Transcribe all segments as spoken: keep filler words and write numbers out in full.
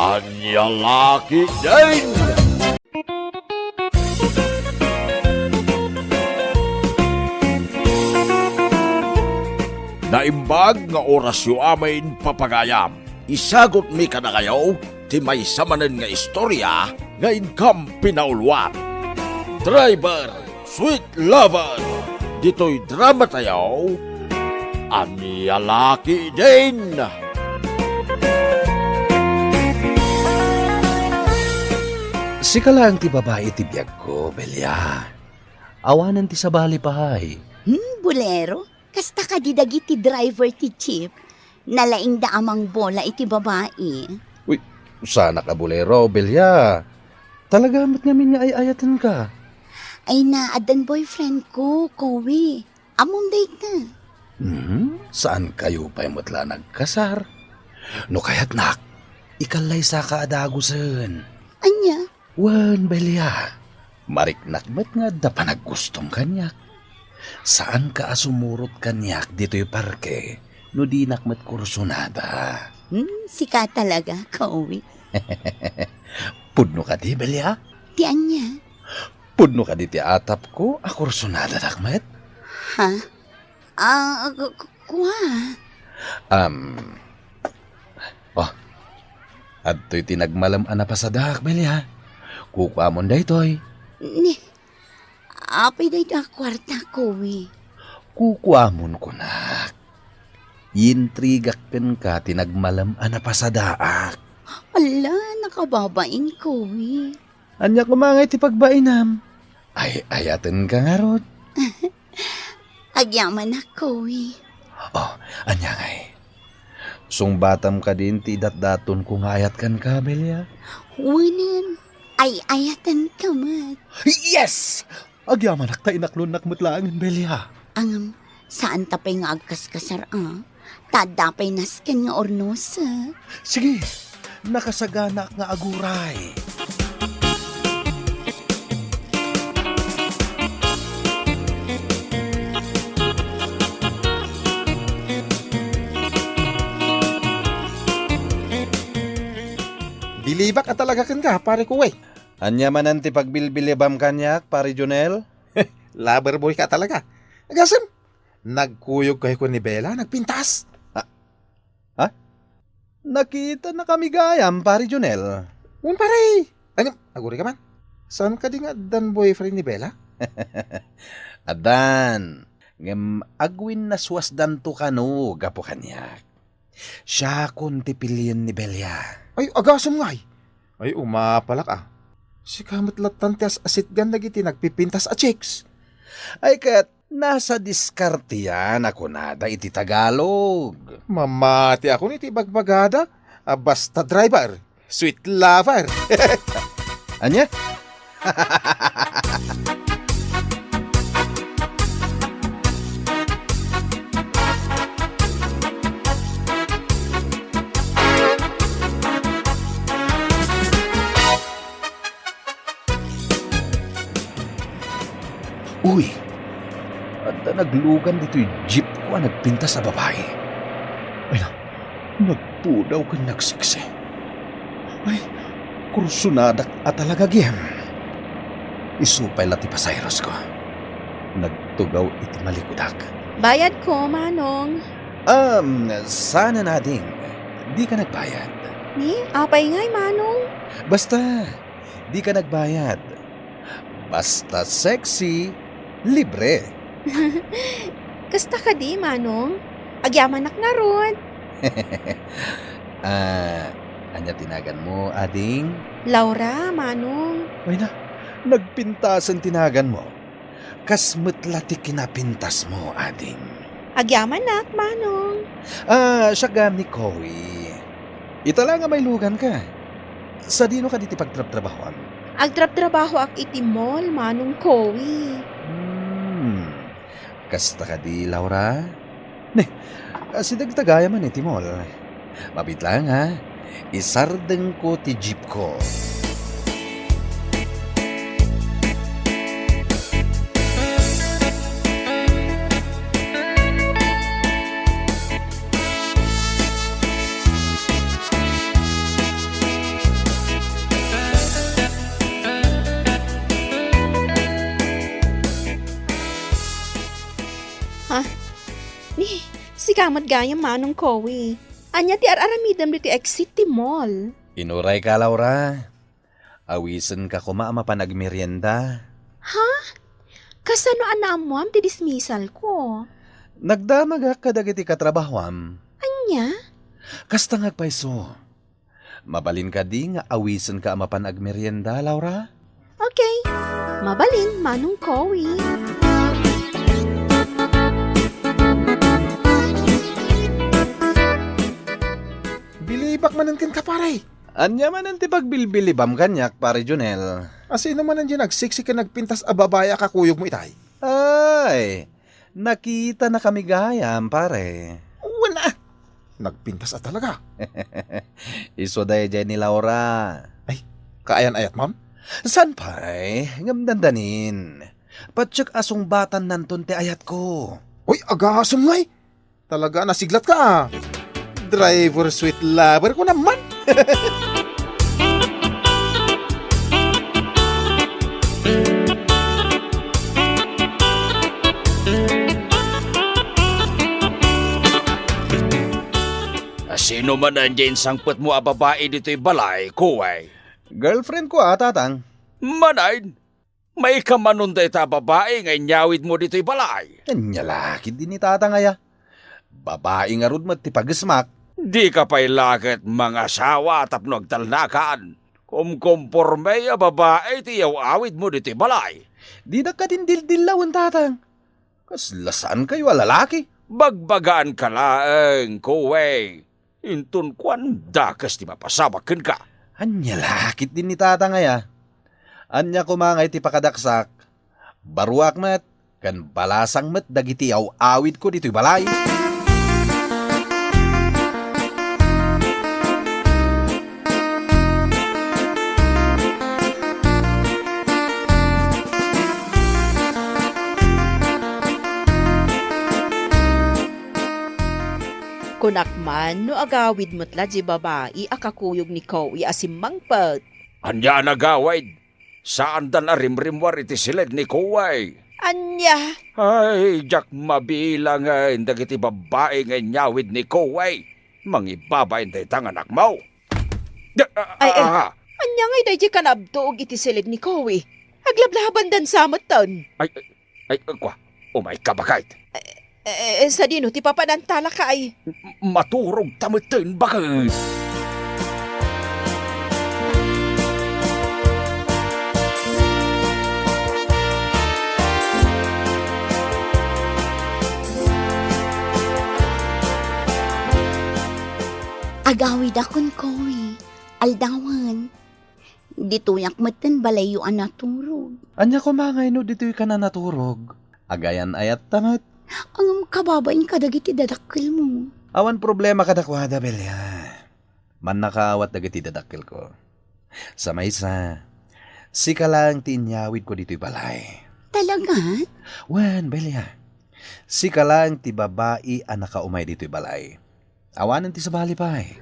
Ania la ketdin? Naimbag nga orasyo amin, papagayam. Isagutmi kadakayo ti maysa manen nga istoria nga inkam pinauluan. Driver, Sweet Lover, ditoy dramatayo, Ania la ketdin? Sika laeng ti babai iti biagko, Belia. Awanen ti sabali pay. Hmm, bolero? Kasta kadi dagiti driver ti jeep? Nalaingda a mangbola iti babai. Uy, saanak a bolero, Belia. Talaga met ngamin nga ay-ayatenka. Ay na, addan boyfriend ko, Kowi. Ammom dayta. Hmm, saankayo pay met la nagkasar? No kayatnak, ikallaysaka a dagusen. Ania? Wen, Belia, mariknak met nga adda panaggustom kaniak. Saanka a sumurot kaniak ditoy parke no dinak met kursunada. Hmm, sika talaga, Kowi. Pudno kadi, Belia? Ti ania? Pudno kadi ti atapko a kursunadadak met? Ha? Ah, ku-, ku-, kua? Am, oh, adtoy ti nagmalem a napasadaak, Belia. Kukuamon daytoy. Ni, apay daytoy a kuarta, Kowi? Kukuamon, kunak. Iintrigak kenka ti nagmalem a napasadaak. Ala, nakababain, Kowi. Ania koma ngay ti pagbainam? Ay-ayatenka ngarud. Agyamanak, Kowi. Oh, ania ngay? Sungbatam kadin ti idatdatonko nga ayat kenka, Belia? Wenen, ay-ayatenka met. Yes! Agyamanak ta inaklonnak met laengen, Belia. Ngem, saanta pay nga agkaskasar a? Ta adda pay nasken nga urnosek. Sige, nakasaganaak nga aguray. Bilibak a talaga kenka, pare Kuway. Ania manen ti pagbilbilibam kaniak, pare Jonel? Lover boy ka talaga. Agasem, nagkuyogkayo ken ni Bella, nagpintas. Ha? Ha? Nakitanakami gayam, pare Jonel. Wen, pare. Ngem, agurayka man. Saan kadi nga addan boyfriend ni Bella? Addan. Ngem agwinnaswasdanto kano gapu kaniak. Siakon ti pilien ni Bella. Ay, agasem ngay. Ay, umapalak a. Sika met lattan ti as-asitgan dagiti nagpipintas a chicks. Ay ket, nasa diskartean a kunada iti Tagalog. Mamatiakon iti ibagbagada a basta driver, sweet lover. Ania? Uy! Adda naglugan ditoy jeepko a nagpintas a babai. Ay na, nagpudaw ken nagsiksi. Ay, kursunadak a talaga gayam. Isu pay la ti pasaherosko. Nagtugaw iti malikudak. Bayadko, Manong. Um, saan, ading? Dika nagbayad. Ni, apay ngay, Manong? Basta, dika nagbayad. Basta sexy, libre. Kasta kadi, Manong? Agyamanak ngarud. Ah, ania ti naganmo, ading? Laura, Manong. Ay na, nagpintasen ti naganmo. Kas met la ti kinapintasmo, ading. Agyamanak, Manong. Ah, siak gayam ni Chloe. Ita la nga mailuganka. Sadino kadi ti pagtrabtrabahoam? Agtrabtrabahoak iti mall, Manong Chloe. Hmm. Kasta kadi, Laura? Ne, asideg ta gayam iti mall. Mabiit laeng, ha? Isardengko ti jeepko. Kastoyakta met gayam, Manong Kowi. Ania ti ar-aramidem ditoy exit ti mall? Inurayka, Laura. Awisenka koma a mapan agmerienda. Ha? Kasano a naammoam ti dismisalko? Nagdamagak kadagiti katrabahoam. Ania? Kasta nga agpayso. Mabalin kadi nga awisenka a mapan agmerienda, Laura? Okay. Mabalin, Manong Kowi. Bilibak manen kenka, pare. Ania manen ti pagbilbilibam kaniak, Pare Jonel? A, sino manen diay nagseksi ken nagpintas a babai a kakuyogmo itay? Ay, nakitanakami gayam, pare. Wen a! Nagpintas a talaga. Isu daydiay ni Laura. Ay, kaayan-ayatmon? Saan pay, ngem dandanin. Patiek a sungbatannanton ti ayatko. Uy, agasem ngay! Talaga, nasiglatka, a. Driver, sweet lover ko naman. Sino manen diay insangpetmo a babai ditoy balay, Kowi? Girlfriend ko, a, Tatang. Manen? Maikamanon dayta a babai nga inyawidmo ditoy balay? Ania la ketdi ni Tatang aya? Babai ngarud met ti pagesmak. Dika pay la ket mangasawa tapno agtalnakan. Kumkomporme a babai ti iyaw-awidmo ditoy balay. Dinak kadin dildillawen, Tatang. Kasla saankayo a lalaki. Bagbagaanka laeng, Kowi. Inton kuan, dakes ti mapasawak kenka. Ania la ketdi ni Tatang aya? Ania koma nga iti pakadaksak, baruak met, ken balasang met dagiti aw-awidko ditoy balay. Kunak man no agawid met la di babai a kakuyog ni Kowi a simmangpet. Ania a nagawid? Saandan a rimrimmuar iti siled ni Kowi. Ania? Ay, diak mabilangen dagiti babbai nga inyawid ni Kowi. Mangibabain dayta nga anakmo. Da-, a-, Ay, ay, a-, ania ngay daydiay kanabtog iti siled ni Kowi? Aglablabandan sa metten. Ay, ay, ay, kua, umayka, baket. Eh, eh, sadino ti papananta, lakay? M-, maturogta metten, baket. Agawidak ken Kowi, aldawen. Ditoyak metten balayyo a naturog. Ania koma ngay no ditoykan a naturog? Agayan-ayatta met. Ngem kababain kadagiti dadakkelmo. Awan problema kadakuada, Belia. Mannakaawat dagiti dadakkelko. Sa maysa, sika laeng ti inyawidko ditoy balay. Talaga? Wen, Belia. Sika laeng ti babai a nakaumay ditoy balay. Awanen ti sabali pay.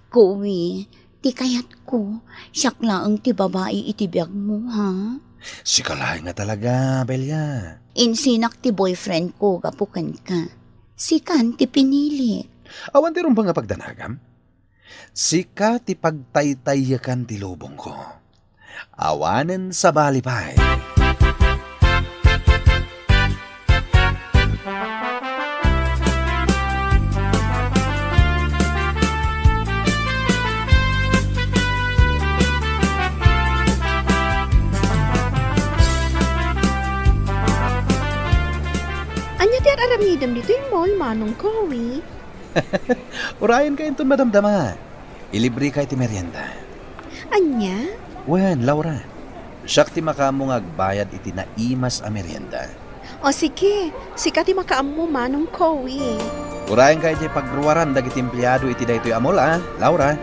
Kowi, ti kayatko, siak laeng ti babai iti biagmo, ha? Sika laeng nga talaga, Belia. Insinak ti boyfriendko gapu kenka. Sikan ti pinilik. Awan ti rumbeng a pagdanagam? Sika ti pagtaytaykan ti lubongko. Awanen sabali pay. Ania ti ar-aramidem ditoy mall, Manong Kowi? Urayenka inton madamdama. Ilibreka iti merienda. Ania? Wen, Laura. Siak ti makaammo nga agbayad iti naimas a merienda. O sige, sika ti makaammo, Manong Kowi. Urayenka iti pagruaran dagiti empleado iti daytoy a mall, a, Laura.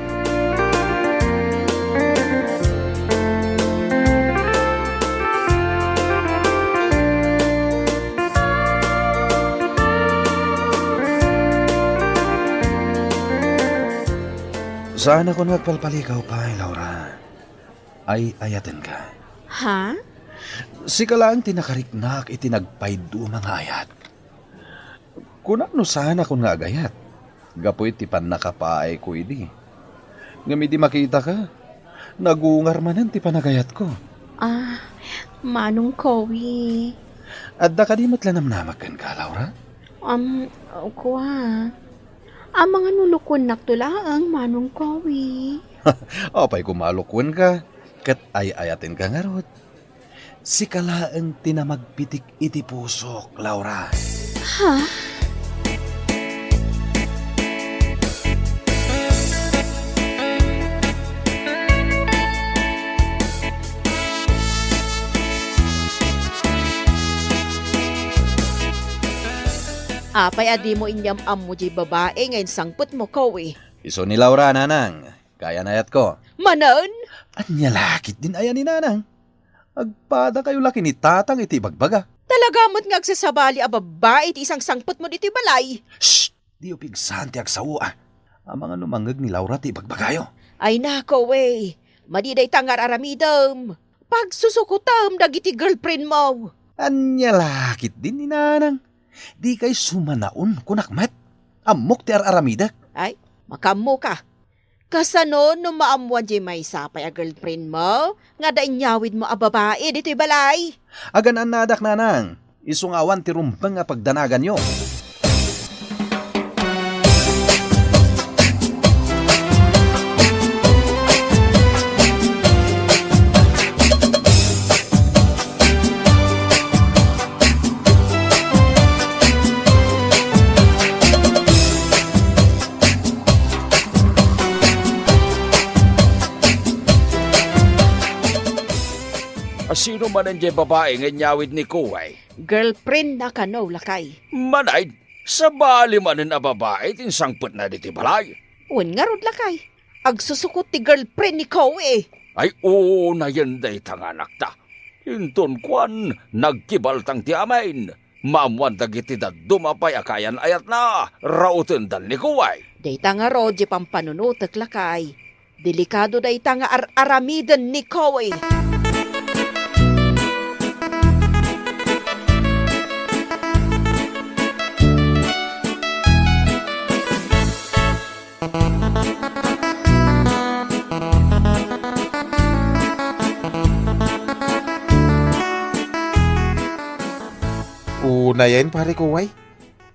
Saan a kuno agpalpalikaw pay, Laura. Ay-ayatenka. Ha? Sika laeng ti nakariknak iti nagpayduma nga ayat. Kunam no saanakon nga agayat, gapu iti pannakapaayko idi. Ngem idi makitaka, nagungar manen ti panagayatko. Ah, Manong Kowi. Adda kadi met la namnamak kenka, Laura? Am, kua. Amangan no lukuennakto laeng, Manong Kowi. Apay koma a lukuenka, ket ay-ayatenka ngarud. Sika laeng ti namagpitik iti pusok, Laura. Ha? Apay a dimo inyam-ammo diay babai nga insangpetmo, Kowi? Isu ni Laura, nanang. Kaayan-ayatko. Manen? Ania la ketdin aya ni nanang? Agpadakayo la ken ni tatang iti ibagbaga. Talaga met nga agsasabali a babai ti isangsangpetmo ditoy balay. Shh! Diyo pigsaan ti agsao, a. Amangan no mangngeg ni Laura ti ibagbagayo. Ay nako, wey. Madi dayta nga ar-aramidem. Pagsusukotem dagiti girlfriendmo. Ania la ketdin ni nanang? Dikay sumanaon, kunak met. Ammok ti ar-aramidek. Ay, makaammoka. Kasano no maammoan diay maysa pay a girlfriendmo nga adda inyawidmo a babai ditoy balay? Agan-annadak, nanang. Isu nga awan ti rumbeng a pagdanaganyo. A, sino manen diay babai nga inyawid ni Kuway? Girlfriendna kano, lakay. Manay, sabali manen a babai ti insangpetna ditoy balay? Wen ngarud, lakay. Agsusukot ti girlfriend ni Koe. Ay, unayen dayta nga anakta. Inton kuan, nagkibaltang ti amin. Maammoan dagiti dadduma pay a kaayan-ayatna, rautenda ni Koe. Dayta ngarud ti pampanunotek, lakay. Delikado dayta nga ar-aramiden ni Koe. Unayen, pare Kuway.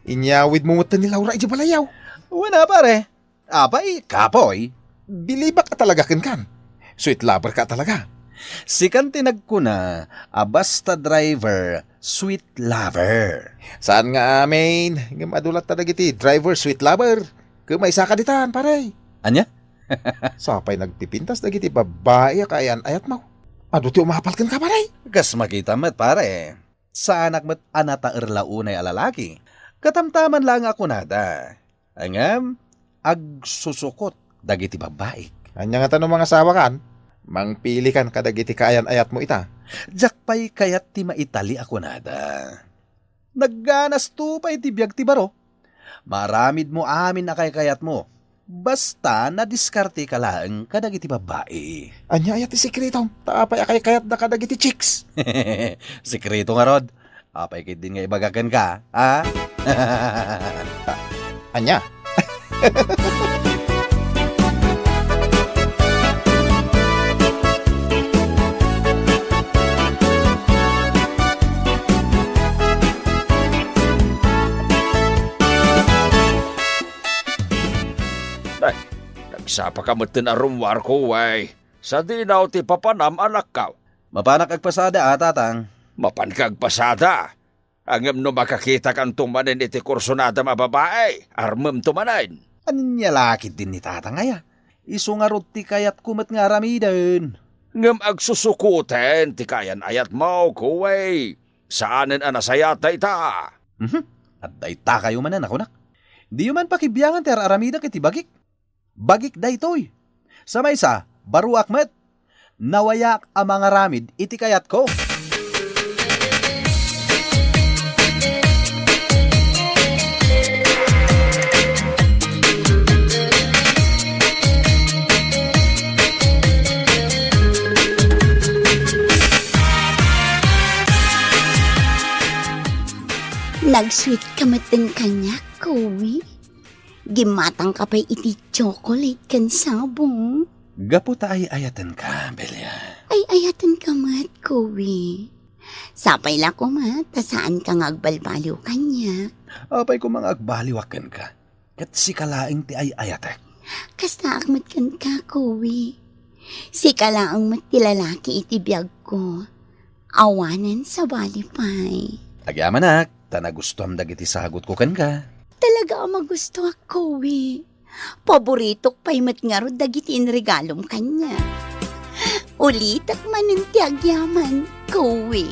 Inyawidmo metten ni Laura idiay balayyo. Wen a, pare. Apay, kapoy? Bilibak a talaga kenkan. Sweet lover ka talaga. Sikan ti nagkuna a basta driver, sweet lover. Saan nga amin, ngem adu latta dagiti driver, sweet lover. Ket maysaka ditan, pare. Ania? Sapay nagpipintas dagiti babbai a kaayan-ayatmo. Adu ti umapal kenka, pare. Kas makita met, pare. Saanak met a nataer la unay a lalaki. Katamtaman laeng a kunada. Ngem, agsusukot dagiti babbaik. Ania ngata no mangasawakan? Mangpilikan kadagiti kaayan-ayatmo ita. Diak pay kayat ti maitali a kunada. Nagganasto pay ti biag ti baro. Maaramidmo amin a kaykayatmo. Basta nadiskarteka laeng kadagiti babbai. Ania aya ti sekretom? Ta apay a kaykayatda kadagiti chicks? Sekreto ngarud. Apay ketdin nga ibaga kenka, a? Ania? Ay, nagsapaka metten a rummuarko, way. Sadino ti papanam a lakkaw? Mapanak agpasada, a, Tatang. Mapanka agpasada? Ngem no makakitakanto manen iti kursunadam a babai, armemto manen. Ania la ketdin ni Tatang aya? Isu ngarud ti kayatko met nga aramiden. Ngem agsusukoten ti kaayan-ayatmo, Kuway. Saanen a nasayaat dayta. Mhm. Adda itakayo manen a kunak. Diyo man pakibiangan ti ar-aramidek iti bagik. Bagik daytoy. Sa maysa, baruak met. Nawayaak a mangaramid iti kayatko. Tag-sweet ka metten kaniak, Chloe. Gimmatangka pay iti chocolate ken sabong. Gapu ta ay-ayatenka, Belia. Ay-ayatenka met, Chloe. Sapay la koma ta saanka nga agbalbaliw kaniak. Apay koma nga agbaliwak kenka? Ket sika laeng ti ay-ayatek. Kastaak met kenka, Chloe. Sika laeng met ti lalaki iti biagko. Awanen sabali pay. Agyamanak, ta nagustuam dagiti sagutko kenka. Talaga a magustuak, Chloe. Paboritok pay met ngarud dagiti inregalom kaniak. Ulitek manen ti agyaman, Chloe.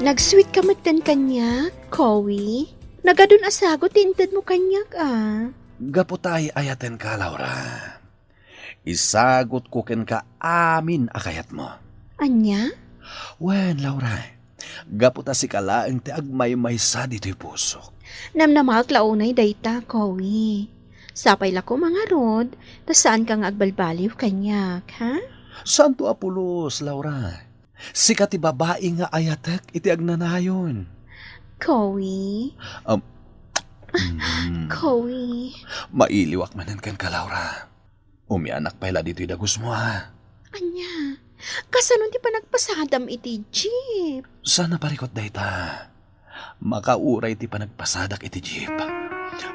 Nag-sweet ka metten kaniak, Chloe. Nagadun a sagut ti intedmo kaniak, a. Gapu ta ay-ayatenka, Laura. Isagutko kenka amin a kayatmo. Ania? Wen, Laura, gapu ta sika laeng ti agmaymaysa ditoy pusok. Namnamaak la unay dayta, Chloe. Sapay la koma ngarud, ta saanka nga agbalbaliw kaniak, ha? Saanto a pulos, Laura. Sika ti babai nga ayatek iti agnanayon. Chloe. Um, mm. Chloe. Mailiwak manen kenka, Laura. Umianak pay la ditoy dagusmo, a. Ania? Kasano ti panagpasadam iti jeep? Saan a parikut dayta? Makauray ti panagpasadak iti jeep.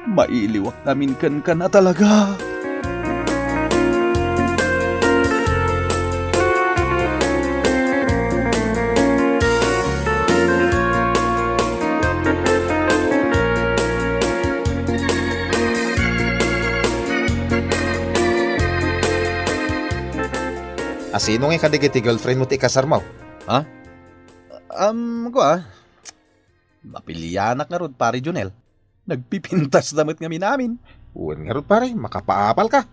Mailiwak ngamin kenka a talaga. Asino ngay kadagiti girlfriend mo ti ikasarmo? Ha? Um, kua, mapilianak ngarud, Pare Jonel. Nagpipintas da met ngamin amin. Wen ngarud, pare, makapaapal ka.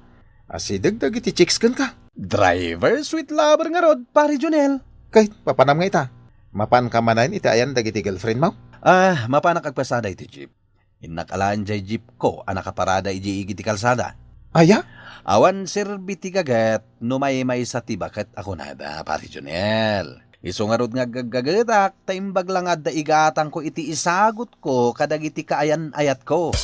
Asideg dagiti chicks kenka. Driver, sweet lover ngarud, Pare Jonel. Kay, mapanam nga ita. Mapan ka manen iti ayan dagiti girlfriend mo? Ah, mapanak agpasada iti jeep. Innak alaen jay jeep ko a nakaparada idiay igi ti kalsada. Aya? Awan serbi ti gaget no maymaysa ti baket a kunada, Pare Jonel. Isu ngarud nga aggaggetak ta imbag la nga adda igatangko iti isagutko kadagiti kaayan-ayatko.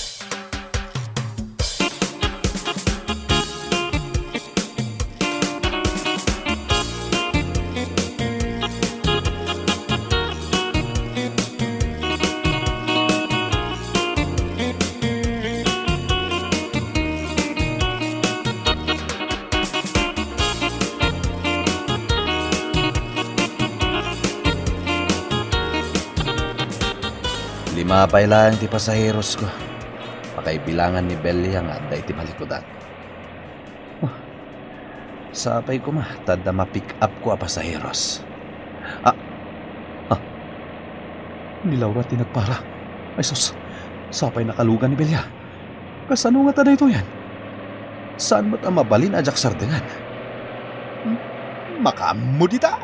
Lima pay laeng ti pasaherosko. Pakaibilangan ni Belia nga adda iti balikudan. Oh, sapay koma ta adda ma-pick up ko a pasaheros. Ah, ah, ni Laura ti nagpara. Ay sus, sapay nakalugan ni Belia. Kasano ngata daytoyen? Saan met a mabalin a diak sardengan? Hmm, makaammo dita.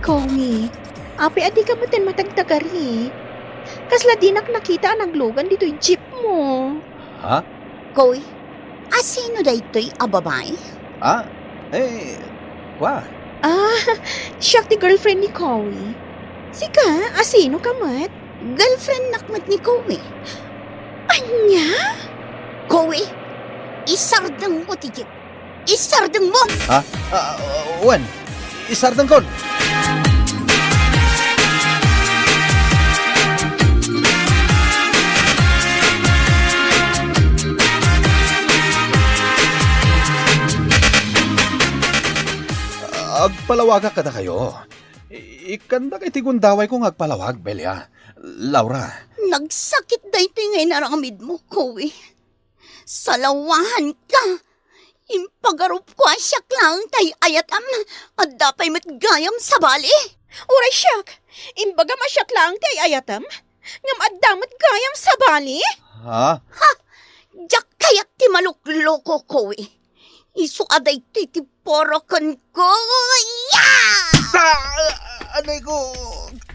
Chloe, apay a dika metten matagtagari? Kasla dinak nakita a naglugan ditoy jeep mo. Ha? Chloe, asino daytoy a babai? Ah, eh, kua. Ah, siak ti girlfriend ni Chloe. Sika, asino ka met? Girlfriendnak met ni Chloe. Ania? Chloe, isardengmo ti jeep. Isardengmo! Ha? Ah, wen, isardengkon. Agpalawagak kadakayo. I-, ikkandak iti gundawayko nga agpalawag, Belia. Laura. Nagsakit daytoy nga inaramidmo, Chloe. Salawahanka! Impagarupko a siak laeng ti ay-ayatem. Adda pay met gayam sabali. Uray siak, imbagam a siak laeng ti ay-ayatem, ngem adda met gayam sabali. Ha? Ha! Diak kayat ti malukloko, Koy. Isu a daytoy ti puro kenko. Ya! Ah, anay ko,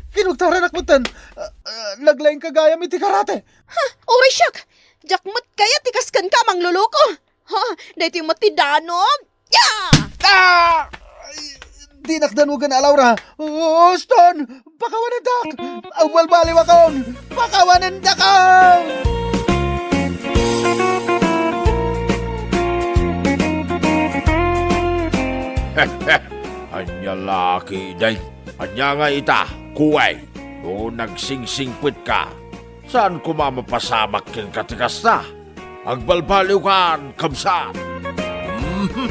kinugtaranak metten. Ah, ah, naglaingka gayam iti karate. Ha, uray siak! Diak met kayat ti kas kenka a mangluluko. Ha, daytoy met ti danog. Ya! Ah! Ay, dinak danugan a Laura. Uston! Pakawanendak! Agbalbaliwakon! Pakawanendakon! Ania la ketdin? Ania nga ita, Kuway? No nagsingsingpetka, saan koma mapasamak kenka ti kasta? Agbalbaliwkan, kabsat! Mhm.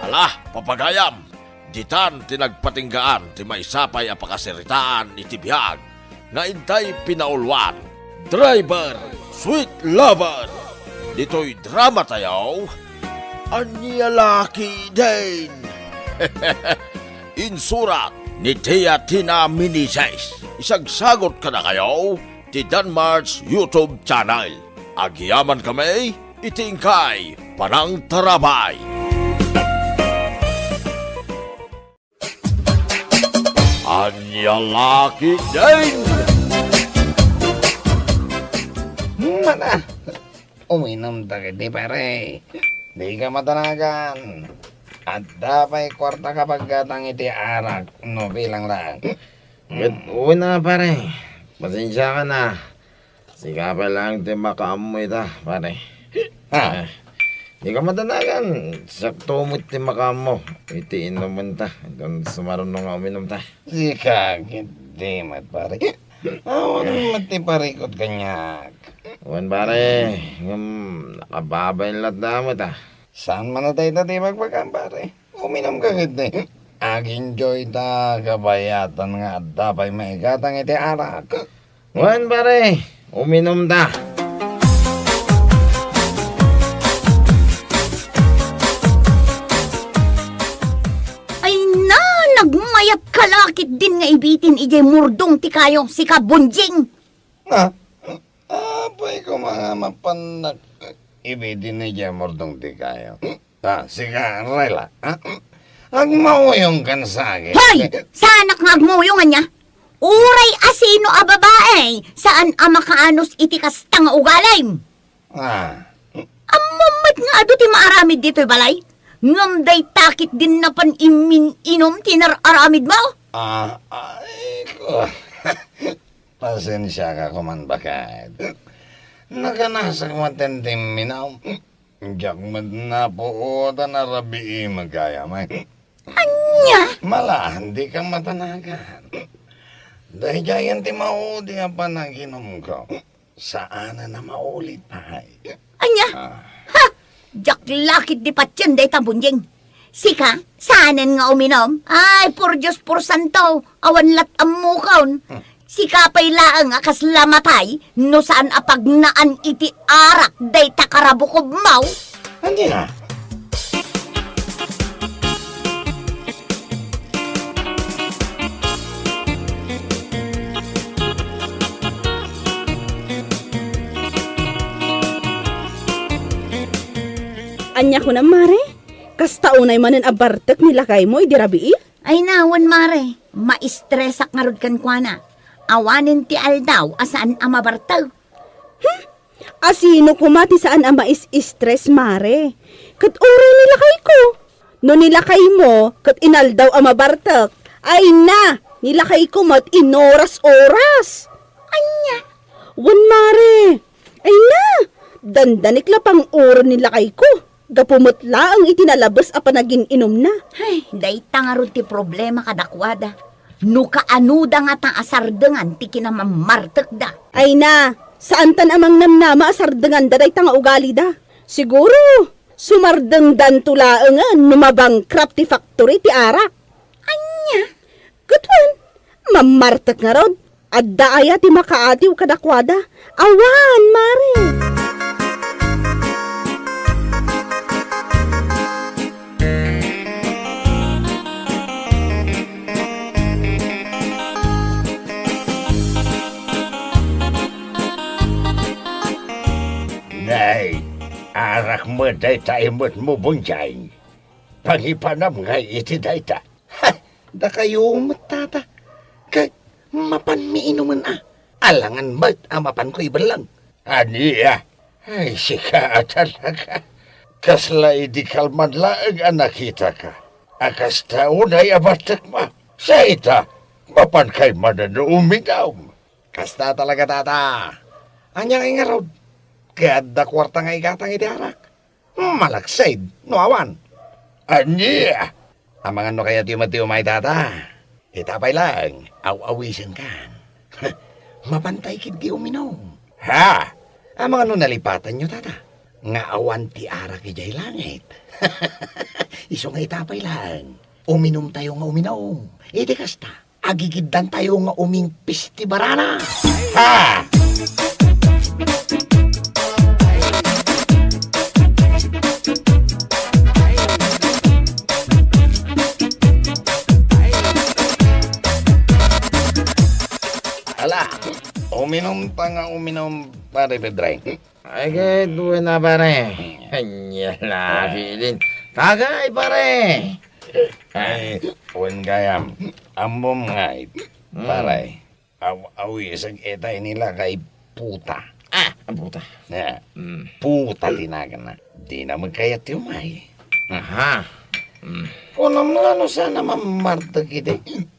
Ala, papagayam, ditan ti nagpatinggaan ti maysa pay a pakasaritaan iti biag nga intay pinauluan, Driver, Sweet Lover. Ditoy dramatayo, Ania la ketdin? Insurat ni Tia Tina Meneses. Isagsagot kadakayo ti Danmar's YouTube channel. Agyamankami iti inkay panangtarabay. Ania la ketdin? Mana, uminum ta ketdi, pare. Dika madanagan. Adda pay kuarta ka paggatang iti arak no bilang lang. Ket, wen a, pare. Pasensiakan a. Sika pay laeng ti makaammo ita, pare. Ha? Eh, dika madanagan. Siakto met ti makaammo iti inumenta. Inton sumaruno nga uminumta. Sika ketdi met, pare. Awan met ti parikut kaniak. Wen, pare, ngem nakababain latta met, a. Saan man a dayta ti ibagbagam, pare? Uminumka ketdi. Ag-enjoyta, kabayatan nga adda pay maigatang iti arak. Wen, pare, uminumta. Ay na, nagmayat ka la ketdin nga ibitin idiay murdong ti kayo, sika Bonjing. Ah, apay koma nga mapannak ibitin idiay murdong ti kayo. Ah, sika, Rela, ah? Agmauyongkan sa akin. Hoy! Saanak nga agmuyong ania? Uray asino a babae, saan a makaanus iti kasta nga ugalim. Ah. Ammom met nga adu ti maaramid ditoy balay? Ngem dayta ketdin napan immin-inum ti nar-aramidmo? Ah, ay, ko. Pasensiaka koman, baket. Nakanasak met ti imminum. Diak met napuotan a rabii met gayam, ay. Ania? Mala, dika madanagan. Daydiayen ti maudi a panaginumko. Saanen a maulit pay. Ania? Ah. Ha! Diak la ketdi patien dayta, Bonjing. Sika, saanen nga uminum? Ay, por Dios, por santo, awan lat ammokon. Hmm. Sika pay laeng a kasla matay, no saan a pagnaan iti arak dayta karabukobmo. Ania? Ania kunam, Mare? Kasta unay manen a bartek ni lakaymo idi rabii? Ay na, wen, Mare, maistresak ngarud kenkuana. Awanen ti aldaw a saan a mabartek. Hmm? Asino koma ti saan a mais-istres, Mare? Ket uray ni lakayko. No ni lakaymo ket inaldaw a mabartek, ay na, ni lakayko met inoras-oras. Ania? Wen, Mare. Ay na, dandanik la pang-uren ni lakayko. Gapu met laeng iti nalabes a panagin-inumna. Ay, dayta ngarud ti problema kadakuada. No kaanoda ngata a sardengan ti kinamammartekda. Ay na, saantan a mangnamnama a sardenganda dayta nga ugalida. Siguro, sumardengdanto laengen no mabankrupt ti factory ti arak. Ania? Ket wen, mammartek ngarud. Adda aya ti makaatiw kadakuada? Awan, Mare. Arak met dayta imutmo, Bonjing. Pangipanam ngay iti dayta. Ha! Dakayo met, tata. Kay, mapanmi inumen a. Alangan met a mapanko ibellang. Ania? Ay, sika a talaga. Kasla idi kalman laeng a nakitaka. A kasta unay a battekmo. Sa ita, mapankay manen uminum. Kasta talaga, tata. Ania ngay ngarud? Kay adda kuarta nga igatang iti arak. Malaksid no awan. Ania? Amangan no kayatyo met ti umay, tata. Ita pay laeng, aw-awisenkan. Mapantay ketdi uminum. Ha? Amangan no nalipatanyo, tata, nga awan ti arak idiay langit. Isu nga ita pay laeng, uminumtayo nga uminum. Iti kasta, agigiddantayo nga umingpis ti barana. Ha! Ala, uminumta nga uminum, Pare Pedring. Ay, ket wen a, pare. Ania la, bilin. Kakaay, pare. Ay, wen gayam. Ammom ngay, pare. Aw-, awisag ita ini lakay puta. Ah, puta. Ya. Mm. Puta ti naganna. Dina met kayat ti umay. Aha. Mm. Kunam nga no saan a mammartek iti,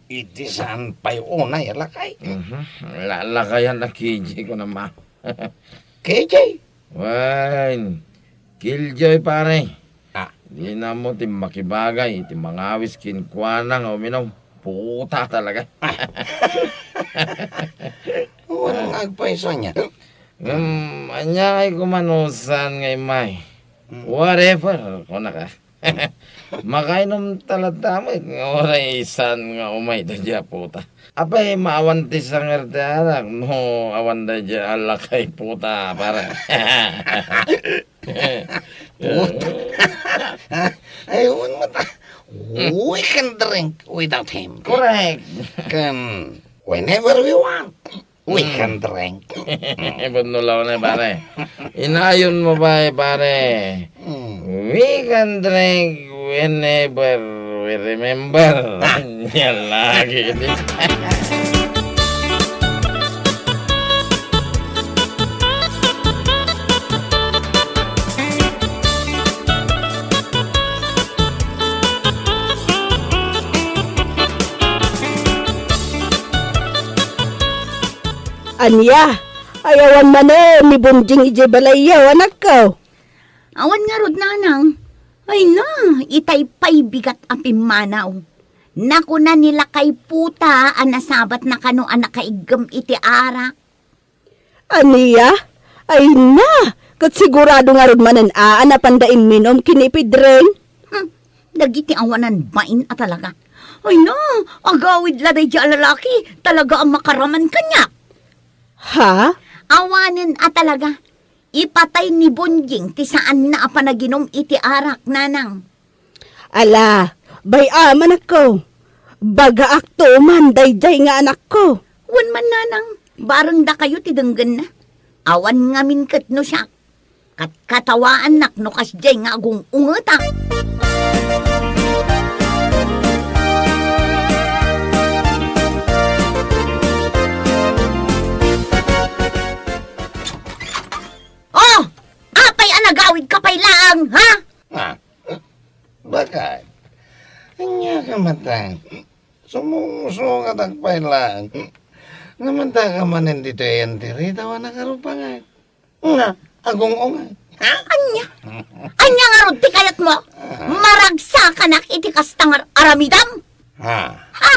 iti saan pay unay a lakay. Mhm. La-, lakayan a K J ko naman. K J? Wen, Killjoy, pare. Ah. Dina mo ti makibagay iti mangawis kenkuana nga uminum. Puta talaga. Ah. Wen nga agpayso ania. Ngem, ania ngay koma no saan nga immay? Hmm. Whatever, kunaka. Makainumta latta met nga uray saan nga umay daydiay a puta. Apay, maawan ti sanger ti arak no awan daydiay a lakay puta, pare. Puta. Ay, wen met a. We can drink without him. Correct. Can whenever we want. We can drink. Ibon no law na, pare. Inayon mo ba, eh, pare? Mm. We can drink whenever we remember. Ah. Yan lagi. Ania? Ay, awan manen ni Bonjing idiay balayyo, anakko? Awan ngarud, nanang. Ay na, itay pay bigat a pimmanaw. Nakuna ni lakay puta a nasabatna kano a nakaiggem iti arak. Ania? Ay na, ket sigurado ngarud manen a, a napanda imminum ken ni Pedring? Hmm, dagiti awanan bain a talaga. Ay na, agawid la daydiay a lalaki, talaga a makaraman kaniak. Ha? Awanen a talaga. Ipatay ni Bonjing ti saanna a panaginum iti arak, nanang. Ala, bay-am, anakko. Bagaakto man daydiay nga anakko. Wen man, nanang, bareng dakayo ti denggenna. Awan ngamin ket no siak. Katkatawaannak no kasdiay nga agung-ungetak. Oh! Apay a nagawidka pay laeng, ha? Ah, bakit? Ania ka mata? Sumusukatak pay laeng. Namantaka manen ditoy entero, awan a karupangay. Nga, agung-ungay. Ha? Ania? Ania ngarud ti kayatmo? Ah. Maragsakanak iti kasta nga aramidam? Ha? Ha?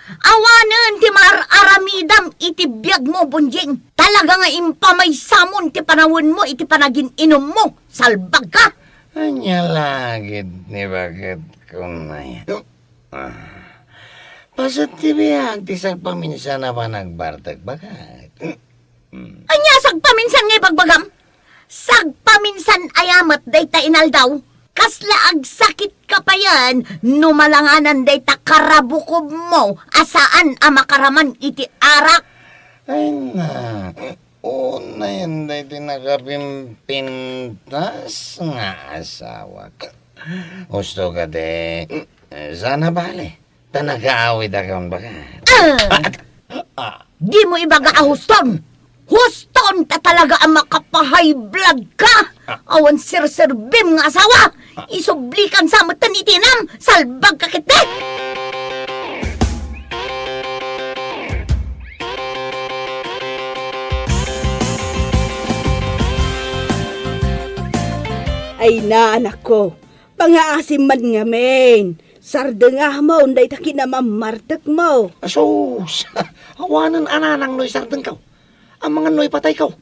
Awanen ti mar-aramidam iti biagmo, Bonjing. Talaga nga impamaysamon ti panawenmo iti panagin-inummo. Salbagka! Ania la gid ni baket kunay? Ah. Paset ti biag ti sagpaminsan a panagbartek, baket. Hmm. Ania sagpaminsan nga ibagbagam? Sagpaminsan aya met dayta inaldaw? Kasla agsakitka payen no malanganan dayta karabukobmo a saan a makaraman iti arak? Ay na, Unayen daytoy nakapimpintas nga asawak. Husto kadi, saan a bale, ta nagaawidakon baga. Ah! Ah! Dimo ibaga a huston! Huston ta talaga a makapahay blood ka! Awan serserbim nga asawa! Isublikam sa metten iti inam, salbag ka ketdi! Ay na, anakko, pangaasim man ngamin. Sardengam dayta kinamammartekmo. Asus! Awanen a nanang no isardengko. Amangan no ipatayko.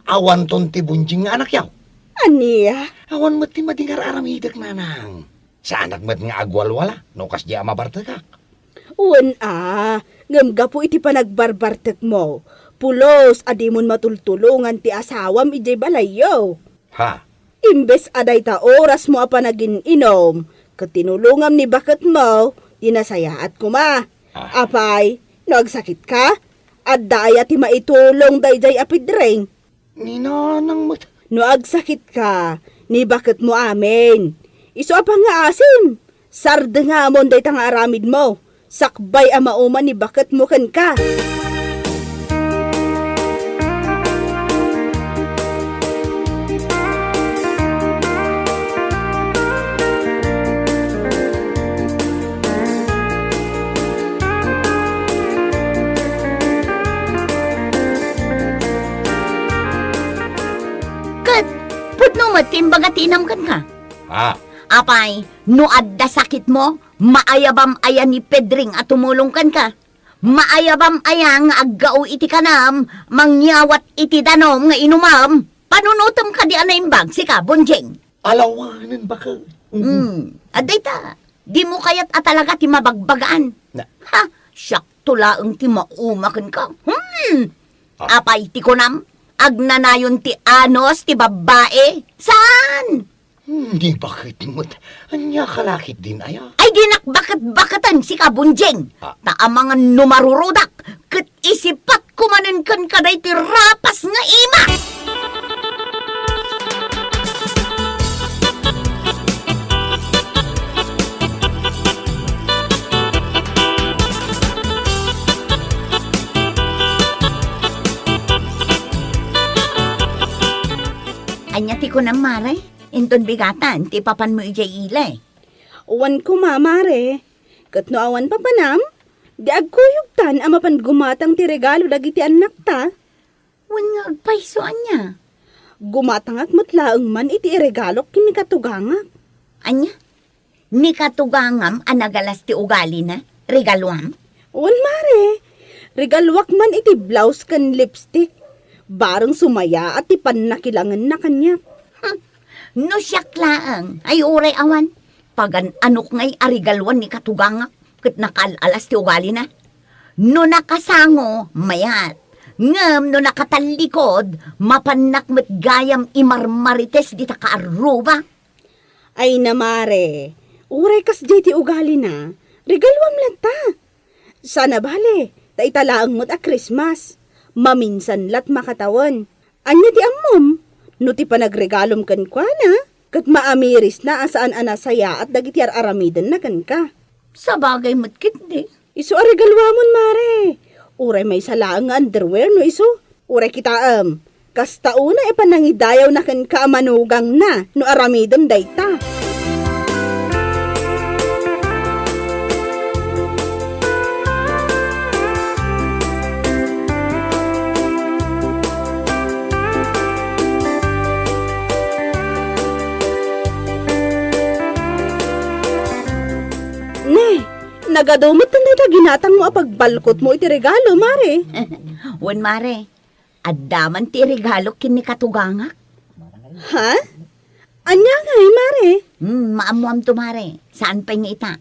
Awanton ti bunjing nga anakyo. Ania? Awan met ti madingar aramidek, nanang. Saanak met nga agwalwala no kasdiay a mabartekak. Wen a, ngem gapu iti panagbarbartekmo, pulos a dimon matultulongan ti asawam idiay balayyo. Ha? Imbes a dayta orasmo a panagin-inom, ket tinulongam ni baketmo, ti nasayaat koma. Ah. Apay, no agsakitka, adda aya ti maitulong daydiay a pidring? Ni nanang met. No agsakitka, ni baketmo amin. Isu a pangngaasim, sardengamon dayta nga aramidmo, sakbay a mauman ni baketmo kenka. Ket pudno met ti imbaga ti inam kenka. Ah. Apay, no adda sakitmo, maayabam aya ni Pedring a tumulong kenka? Maayabam aya nga aggao iti kanam, mangyawat iti danum nga inumam? Panunotem kadi a naimbag, sika, Bonjing? Alawanen, baket. Mm. Adda ita, dimo kayat a talaga ti mabagbagaan. Na. Ha? Siakto laeng ti mauma kenka. Hmm! Ah. Apay ti kunam, agnanayon ti anus ti babbai? Saan? Hmm, ni baket met. Ania ka lakit din, aya? Ay, dinak baket-baketen, sika, Bonjing. Ah. Ta amangan no marurudak, ket isipatko manen kenka daytoy rapas nga ima. Ania ti kunam, mare? Inton bigatan ti ipapanmo idiay ili? Wen koma, mare. Ket no awan papanam, di agkuyogtan a mapan gumatang ti regalo dagiti annakta. Wen nga agpayso, ania? Gumatangak met laeng man iti iregalok ken ni katugangak. Ania? Ni katugangam a nagalas ti ugalina, regaluam? Wen, mare. Regaluak man iti blouse ken lipstick. Bareng sumayaat ti pannakilangenna kaniak. Hmm. No siak laeng, ay uray awan. Pagan-anok ngay a regaluan ni katugangak ket nakaal-alas ti ugalina. No nakasango, mayat. Ngem no nakatallikod, mapannak met gayam imarmarites dita kaarruba. Ay na, mare, uray kasdiay ti ugalina, regaluam latta. Saan a bale, ta ita laeng met a Christmas. Maminsan lat makatawen. Ania ti ammom? No ti panagregalom kenkuana, ket maamirisna a saan a nasayaat dagiti ar-aramidenna kenka. Sabagay met ketdi. Isu a regaluamon, mare. Uray maysa laeng nga underwear no isu. Uray kitaem, kasta unay a panangidayawna kenka a manugangna no aramidem dayta. Ne, nagadu met dayta ginatangmo a pagbalkotmo iti regalo, mare. Wen, mare. Adda man ti iregalok ken ni katugangak. Ha? Ania ngay, mare? Hmm, maammoamto, mare. Saan pay nga ita.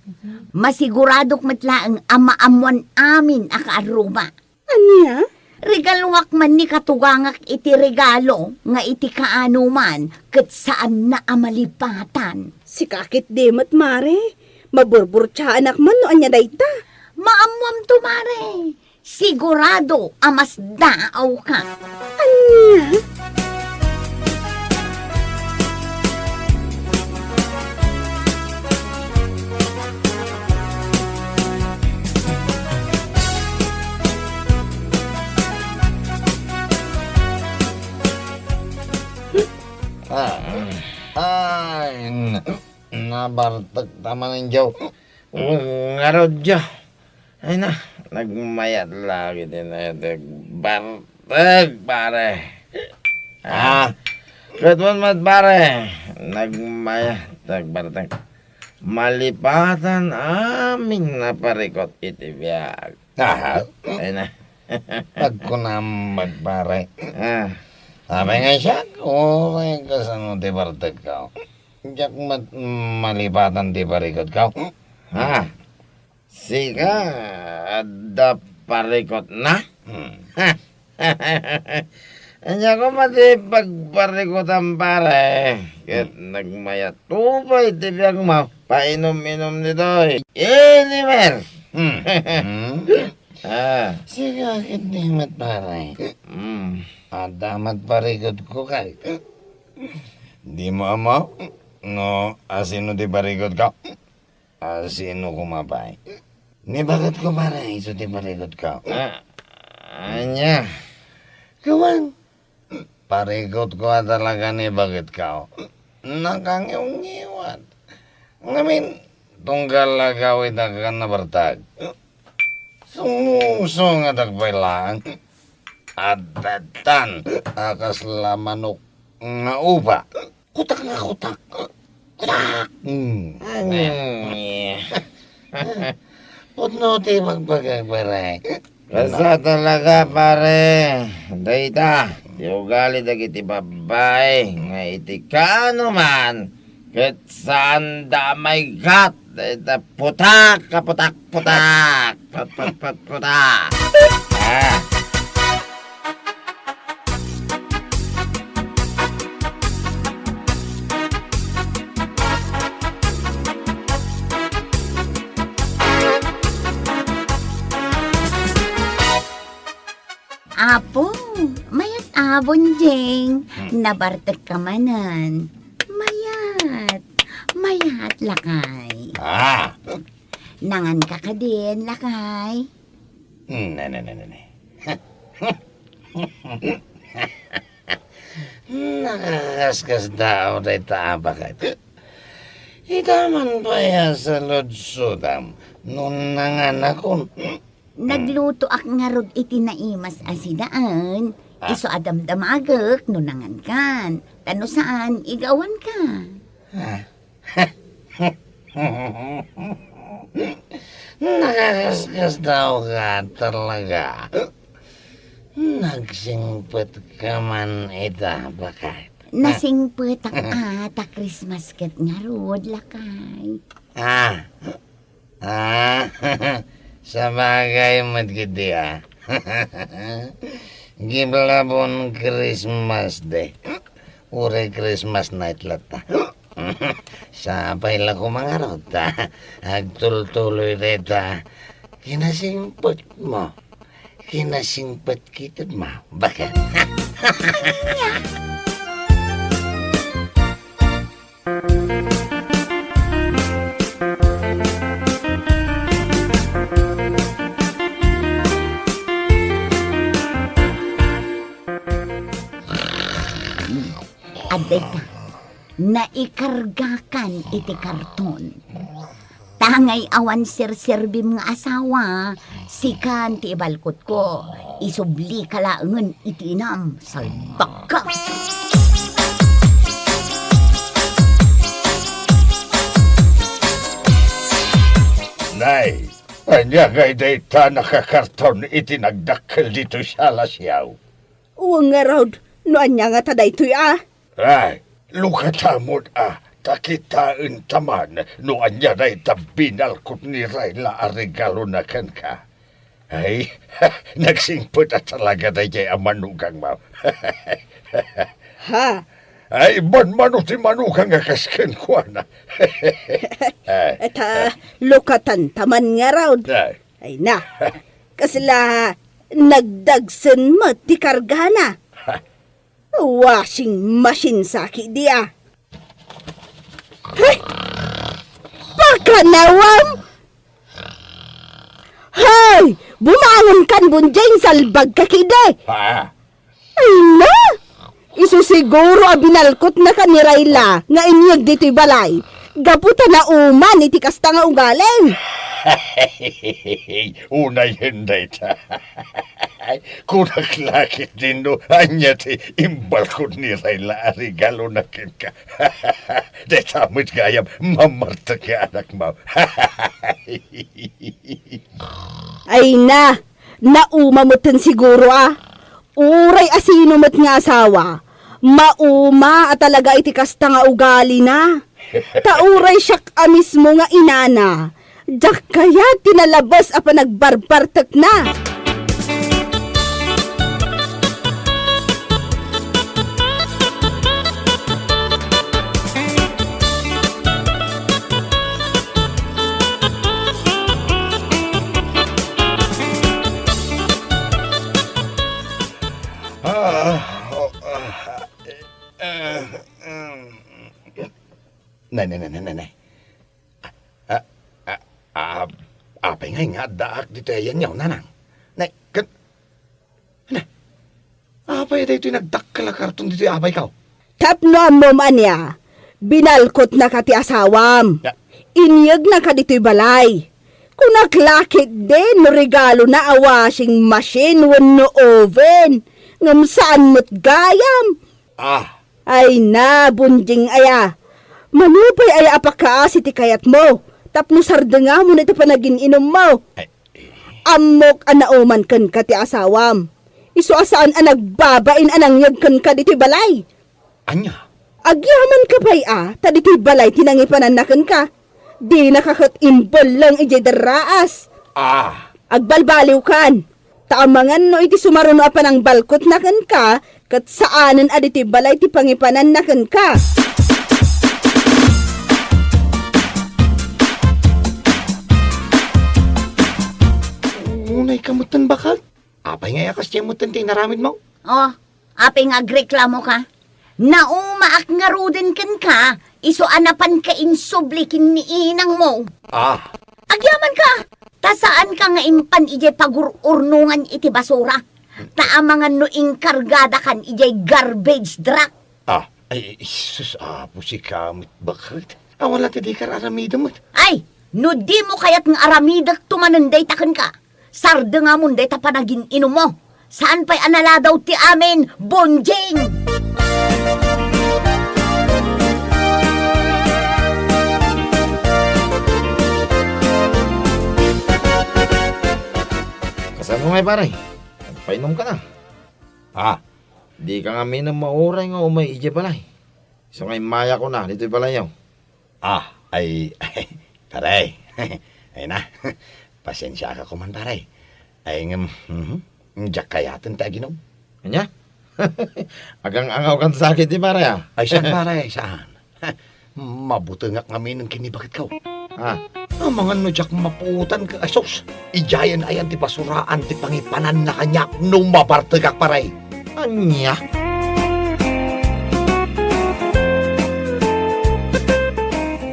Masiguradok met laeng a maammoan amin a kaarruba. Ania? Regaluak man ni katugangak iti regalo nga iti kaanoman ket saanna a malipatan. Sika ketdi met, mare. Maburburtiaanak man no ania dayta. Maammoamto, mare. Sigurado a masdaawka. Ania? Ah, ay, n-, nabartek ta manen, Joe. Ngarud, Joe. Ay na, nagmayat la iti nagbartek, pare. Ah, ket wen met, pare, nagmayat, nagbartek. Malipatan amin a parikut iti biag. Aha. Ay na. Agkunam met, pare. Ah. Apay nga siak, uray kasano ti bartekko. Diak met malipatan ti parikutko. Ah. Sika, adda parikutna? Hmm. Ania koma ti pagparikutam, pare? Ket Hmm. nagmayat pay ti biagmo. Painum-inum ditoy. Inimer! Hmm. Hmm. Ah. Sika, ket di met, pare. Hmm. Adda met parikutko kay. Dimo ammo no asino ti parikutko? Asino koma pay? Ni baketko, pare, isu ti parikutko. Ah, ania? Kawan, parikutko a talaga ni baketko. Nakangiwngiwat. Ngamin, tunggal agawidak a nabartek. Sungsungadak pay laeng. Adda tan a kasla manok nga upa. Kutak nga kutak. Kutak! Hmm. Ay. Pudno ti bagbagak, pare. Kasta talaga, pare. Dayta, ti ugali dagiti babbai nga iti kaano man, ket saanda a maiggat. Dayta, putak, kaputak, putak. Put, put, put, putak. Ah. Apo, mayat a, Bonjing. Hmm. Nabartek ka manen. Mayat. Mayat, lakay. Ah. Nangan ka kadin, lakay? Hmm, ne, ne, ne, ne, ne. Nakakaskasdaaw dayta a baket. Ita man pay a saludsodam no nanganakon. Naglutoak ngarud iti naimas a sinaen. Ah. Isu a damdamagek no nangankan. Ta no saan, igawanka. Ah. Nakakaskasdaaw ka talaga. Nagsingpet ka man ita, baket. Nasingpetak a, ta Christmas ket ngarud, lakay. Ah. Ah, sabagay met ketdi, ah. Giblabon Christmas Day. Uray Christmas night latta. Sapay la koma ngarud ta agtultuloy dayta kinasingpetmo. Kinasingpet kitadmo, baket. Adda ita, naikargakan iti karton. Tangay awan serserbim nga asawa, sikan ti ibalkotko. Isublika laengen iti inam, salbagka. Nay, ania ngay dayta nakakarton iti nagdakkel ditoy sala, siaw? Wen ngarud, no ania ngata daytoy a? Ay, lukatamon a, ta kitaenta man no ania dayta binalkot ni Rayla a regalona kenka. Ay, nagsingpet a talaga daydiay a manugangmo. Ha? Ay, banmano ti manugang a kas kenkuana. Ay, ta, lukatanta man ngarud. Ay. Ay na. Kasla, nagdagsen met ti kargana. Ha? Washing machine saki dia. Hay! Pakanawam! Hay! Bumangon kan, Bonjing, salbag ka kidi! Ha? Ay na! Isu siguro a binalkotnaka ni Rayla nga inyeg ditoy balay. Gapu ta nauman iti kasta nga ugalim. Unayen dayta. Kunak la ketdin no ania ti imbalkod ni Rayla a regalona kenka. Dayta met gayam, mamartek nga anakmo. Ay na, nauma metten siguro a. Uray a sino met nga asawa, mauma a talaga iti kasta nga ugalina. Ta uray siak a mismo nga inana, diak kayat ti nalabes a panagbarbartekna. Ah, oh, ah, eh, eh, mm. Nay, nay, nay, nay, nay, nay. Ah, ah, ah, apay ngay nga addaak ditoy ayanyaw, nanang? Nay, ken, nay, apay daytoy nagdakkel a karton ditoy abayko? Tapno ammom ania, binalkotnaka ti asawam. Ya. Inyegnaka ditoy balay. Kunak la ketdi no regalona a washing machine wenno oven, ngem saan met gayam. Ah. Ay na, Bonjing aya. Mano pay aya a pakaasi ti kayatmo, tapno sardengamon iti panagin-inummo. Ay. Ammok a nauman kenka ti asawam. Isu a saan a nagbabain a nangyeg kenka ditoy balay. Ania? Agyamanka pay a, ta ditoy balay ti nangipananna kenka. Dinaka ket imbelleng idiay darraas. Ah. Agbalbaliwkan. Ta amangan no iti sumaruno a panangbalkotna kenka, ket saanen a ditoy balay ti pangipananna kenka. Unay ka metten, bakag? Apay nga a kasdiay metten ti inaramidmo? Oh, apay nga agreklamoka? Naumaak ngaruden kenka, isu a napanka insubli ken ni inangmo. Ah. Agyamanka, ta saanka nga impan idiay pagur-urnongan iti basura. Ta amangan no inkargadakan idiay garbage truck. Ah, ay, sus, Apo, sika met, bakit? Awan la ti dika aramidem met. Ay, no dimo kayat nga aramidekto manen dayta kenka, sardengamon dayta panagin-inummo. Saan pay a naladaw ti amin, Bonjing! Kasano ngay, pare? Nagpainumka na. Ah. Dika ngamin a mauray nga umay idiay balay. Isu nga immayakon a ditoy balayyo. Ah, ay, pare. Ay na. Pasensiaka koman, pare. Ay, ngem, mhm, diak kayaten ti aginom. Ania? Agang-angawkan sa akin ti pare, ah. Ay, saan, pare? Saan? Mabutengak ngamin ken ni baketko. Ah. Amangan no diak mapuotan ket, ay sus, idiayen ayan ti basuraan ti pangipananna kaniak no mabartekak, pare. Ania?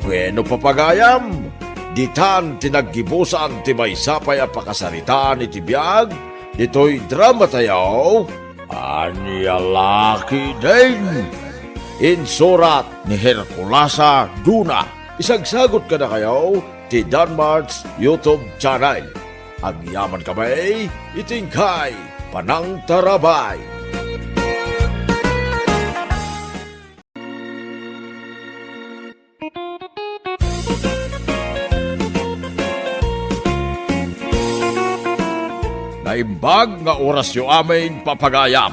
Bueno, papagayam, ditan ti naggibusan ti maysa pay a pakasaritaan iti biag ditoy drama tayo. Ania la ketdin? Insurat ni Herculasa Duna. Isagsagut kadakayo ti Danmart's YouTube channel. Agyaman kami iti inkay panangtarabay. Naimbag nga orasyo amin, papagayam.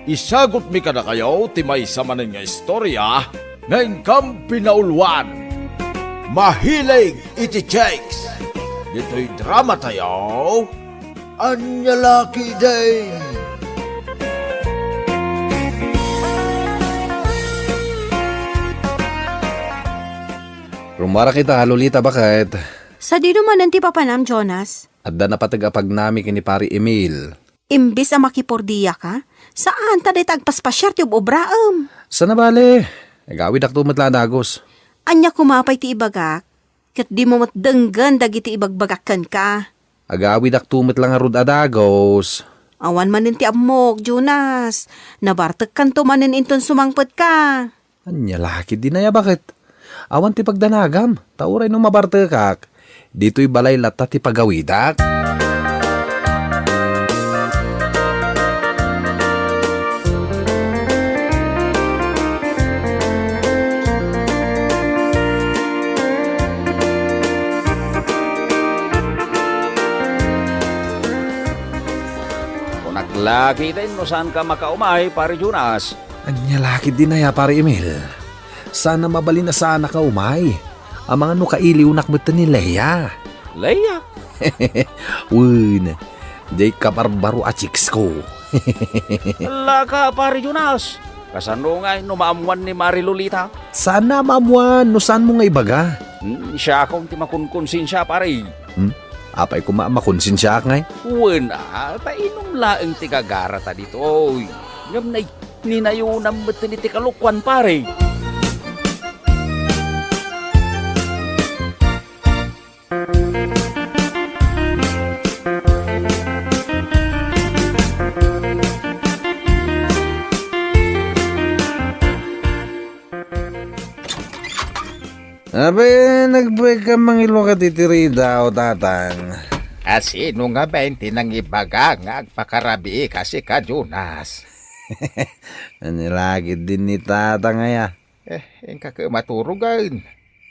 Isagutmi kadakayo ti maysa manen nga istoria nga inkam pinauluan. Mahilig iti chicks. Ditoy drama tayo, Ania la ketdin? Rumbara kita, Lolita, baket. Sadino manen ti papanam, Jonas? Adda napateg a pagnami ken ni Pari Emil. Imbes a makipordiaka, saan ta dayta agpaspasiar ti ob-obraem. Sana bale, agawidakto met la a dagus. Ania koma pay ti ibagak? Ket dimo met denggen dagiti ibagbagak kenka. Agawidakto met la ngarud a dagus. Awan manen ti ammok, Jonas. Nabartekkanto manen inton sumangpetka. Ania la ketdin aya baket? Awan ti pagdanagam, ta uray no mabartekak, ditoy balay latta ti pagawidak. Kunak la ketdin no saanka makaumay, Pare Jonas. Ania la ketdin aya, Pare Emil? Saan a mabalin a saanka umay. Amangan no kailiwnak met ni Lea. Lea? Wen, diay kabarbaro a chicks ko. Laka, Pare Jonas. Kasano ngay no maammuan ni Mari Lolita? Saan a maammuan no saanmo nga ibaga. Hmm, siakon ti makonkonsensia, pare. Hmm? Apay koma a makonsensiaak ngay? Wen, a, ta inum laeng ti gagarata ditoy. Ngem nay, ninayonam met iti kalokuan, pare. Abe, nagbaykam mangilukat iti ridaw, tatang. A sino ngamin ti nangibaga nga agpakarabiika sika, Jonas? Ania la ketdin ni tatang aya? Eh, inka ket maturogen.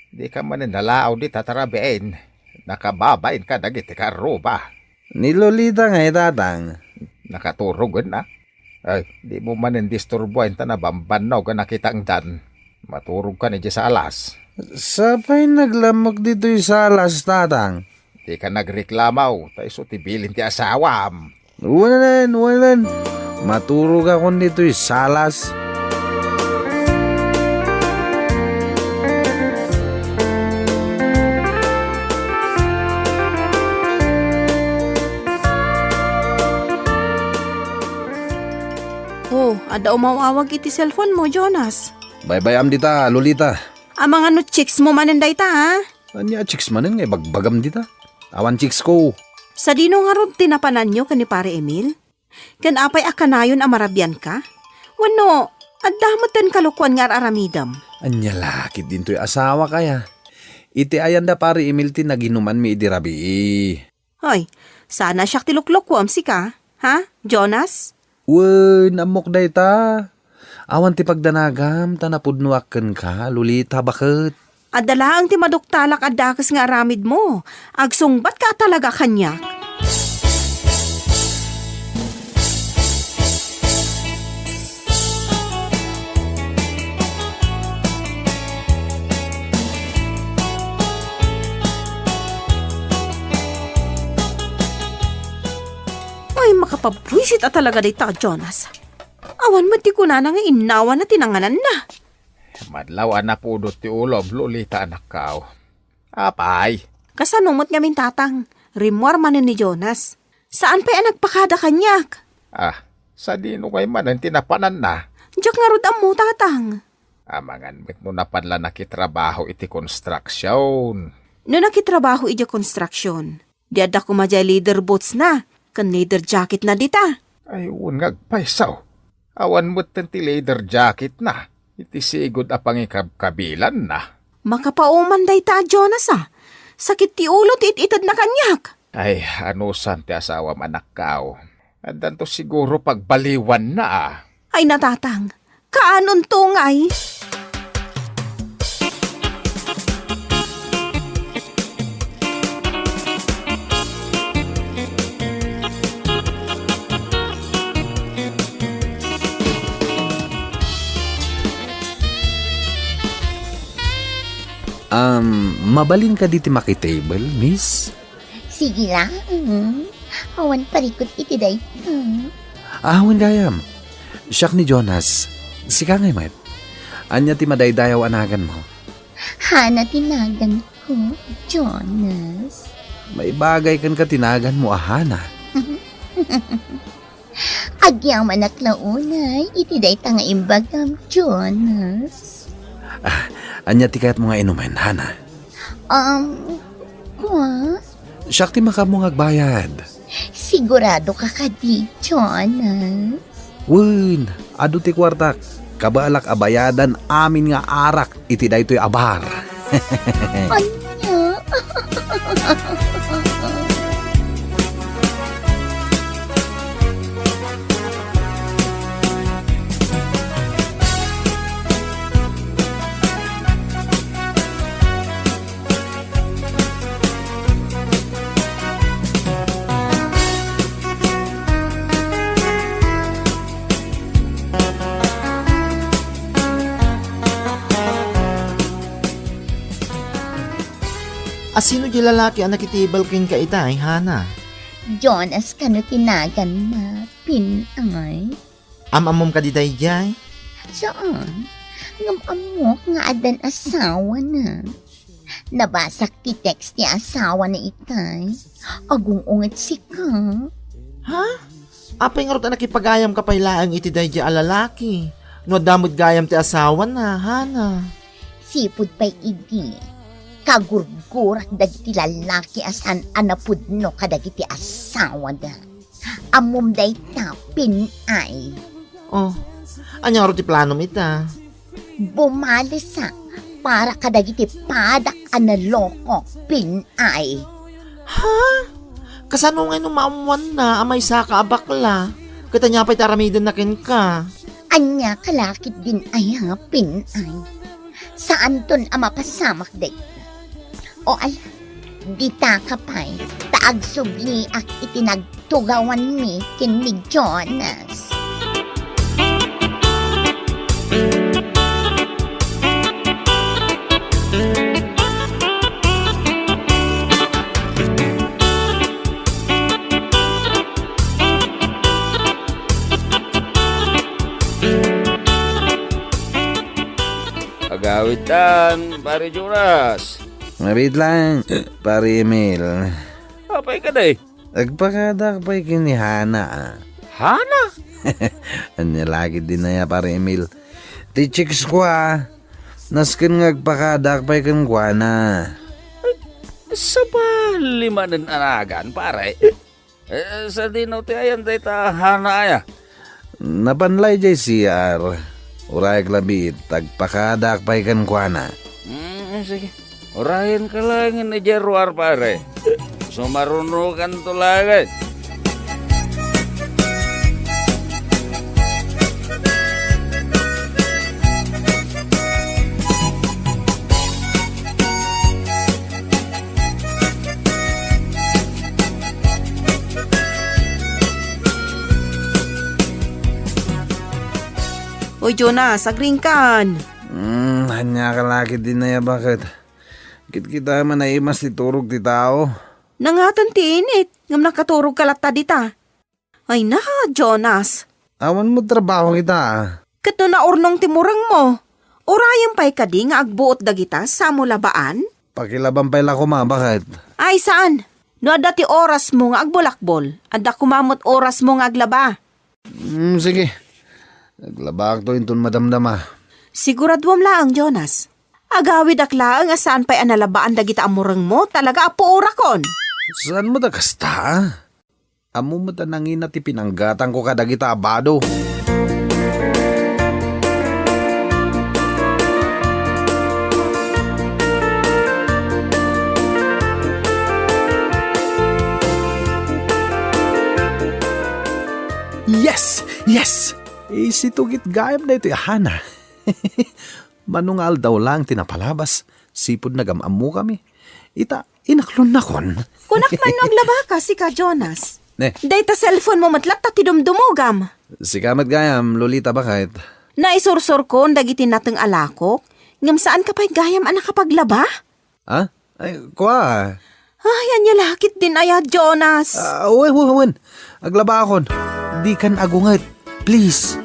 Dika manen nalaaw dita tarabien. Nakababain kadagiti karruba. Ni Lolita ngay, tatang. Nakaturogen a. Ay, dimo manen disturboen ta nabambannog a nakitangdan. Maturogkan idiay salas. Sapay naglammok ditoy salas, tatang. Dika nagreklamo, ta isu ti bilin ti asawam. Wen, wen. Maturogakon ditoy salas. Oh, adda umaw-awag iti cellphone mo, Jonas. Baybay-am dita, Lolita. Amangan no chicks mo manen dayta, ha? Ania a chicks manen nga ibagbagam dita? Awan chicks ko. Sadino ngarud ti napananyo ken ni Pare Emil? Ken apay a kanayon a marabianka? Wenno, adda metten kalokuan nga ar-aramidem? Ania la ketdin toy asawak aya? Iti ayan da Pare Emil ti naginumanmi idi rabii. Hoy, saan a siak ti luklukuem sika, ha, Jonas? Wen, ammok dayta. Awan ti pagdanagam ta napudnoak kenka, Lolita, baket. Adda laeng ti maduktalak a dakes nga aramidmo. Agsungbatka a talaga kaniak. Ay, makapabuisit a talaga dayta, Jonas. Awan met ti kunana nga innawana ti nangananna. Madlaw a napudot ti ulom, Lolita, anakko. Apay? Kasano met ngamin, Tatang? Rimmuar manen ni Jonas. Saan pay a nagpakada kaniak? Ah, sadino ngay manen ti napananna? Diak ngarud ammo, Tatang. Amangan met no napan la nakitrabaho iti construction. No nakitrabaho iti construction, di adda koma diay leather bootsna ken leather jacketna dita. Ay, wen nga agpayso. Awan metten ti leather jacketna iti sigud a pangikabkabilanna. Makapauman dayta a Jonas a. Sakit ti ulo ti it-itedna kaniak. Ay, anusan ti asawam, anakko. Addanto siguro pagbaliwanna a. Ay, natatang. Kaanonto ngay? Um, mabalin kadi ti makitable, miss? Sige lang. Mm. Awan parikut iti dayta. Ah, wen gayam. Siak ni Jonas. Sika ngay met. Ania ti madaydayaw a naganmo? Hana ti naganko, Jonas. Maibagay kenka ti naganmo a Hana. Agyamanak la unay iti dayta nga imbagam, Jonas. Ah, ania ti kayatmo nga inumen, Hana? Um, kua? Siak ti makaammo nga agbayad. Sigurado ka kadi, Jonas? Wen, adu ti kuartak. Kabaelak a bayadan amin nga arak iti daytoy a bar. Ania? A sino diay lalaki a nakitibal kenka itay, Hana? Jonas kano ti naganna, Pin-ay. Am-ammom kadi daydiay? Saan. Ngem ammok nga addan asawana. Nabasak ti text ti asawana itay. Agung-unget sika. Ha? Apay ngarud a nakipagayamka pay laeng iti daydiay a lalaki? No adda met gayam ti asawana, Hana. Sipud pay idi, kagurgurak dagiti lalaki a saan a napudno kadagiti asawada. Ammom dayta, Pin-ay. Oh, ania ngarud ti planom ita? Bumalisak para kadagiti padak a nalokok, Pin-ay. Ha? Kasano ngay no maammoanna a maysaka a bakla? Ket ania pay ti aramidenna kenka? Ania ka la ketdin aya, Pin-ay? Saanton a mapasamak dayta. O ala, ditaka pay, ta agsubliak iti nagtugawanmi ken ni Jonas. Agawidtan, Pare Jonas. Mabiit lang, Pare Emil. Apay kadi? Agpakadak pay ken ni Hana, a. Hana? Ania la ketdin aya, Pare Emil. Ti chicks ko, a. Nasken nga agpakadak pay kenkuana. Sabali manen a nagan, pare. Eh, sadino ti ayan dayta Hana aya? Napan la idiay C R. Urayek labi, ta agpakadak pay kenkuana. Mm, sige. Urayenka laeng idiay ruar, pare. Sumarunokanto laeng. Oy, Jonas, agriingkan. Hmm, ania ka la ketdin aya, baket? Kitkitaem a naimas ti turog ti tao. Nangatan ti init, ngem nakaturogka latta dita. Ay na, Jonas. Awan met trabaho kita, a. Ket no naurnong ti murengmo, urayem pay kadi nga agbuot dagita samo labaan? Pakilaban pay la koma, baket? Ay, saan. No adda ti orasmo nga agbulakbol, adda koma met orasmo nga aglaba. Hmm, sige. Aglabaakto inton madamdama. Siguraduam laeng, Jonas. Agawidak laeng a saan pay a nalabaan dagita a murengmo, talaga a puorakon. Saan met a kasta, a? Ammom met a nangina ti pinanggatangko kadagita a bado. Yes! Yes! Isitugit gayam daytoy a Hana. Mano nga aldaw laeng ti napalabas, sipud nagam-ammokami. Ita, inaklonnakon. Kunak man no aglabaka, sika, Jonas. Ne. Dayta cellphone mo met latta ti dumdumogam. Sika met gayam, Lolita, baket? Naisursurkon dagiti nateng a lakok, ngem saanka pay gayam a nakapaglaba? Ha? Ay, kua. Ay, ania la ketdin aya, Jonas? Ah, wen, wen, wen. Aglabakon. Dikan agunget. Please.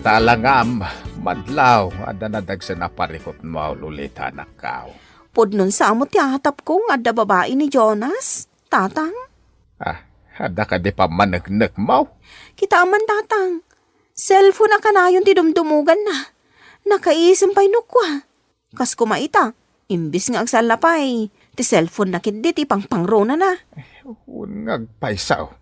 Talangam, madlaw, adda nadagsen a parikutmo, Lolita, anakkaw. Pudnon sa amo ti atapko nga adda babai ni Jonas, Tatang? Ah, adda kadi pammaneknekmo? Kitaem man, Tatang. Cellphone a kanayon ti dumdumuganna. Nakaisem pay no kua. Kas kuma ita, imbes nga agsalla pay, ti cellphone na ketdi ti pangpangronana. Wen nga agpayso.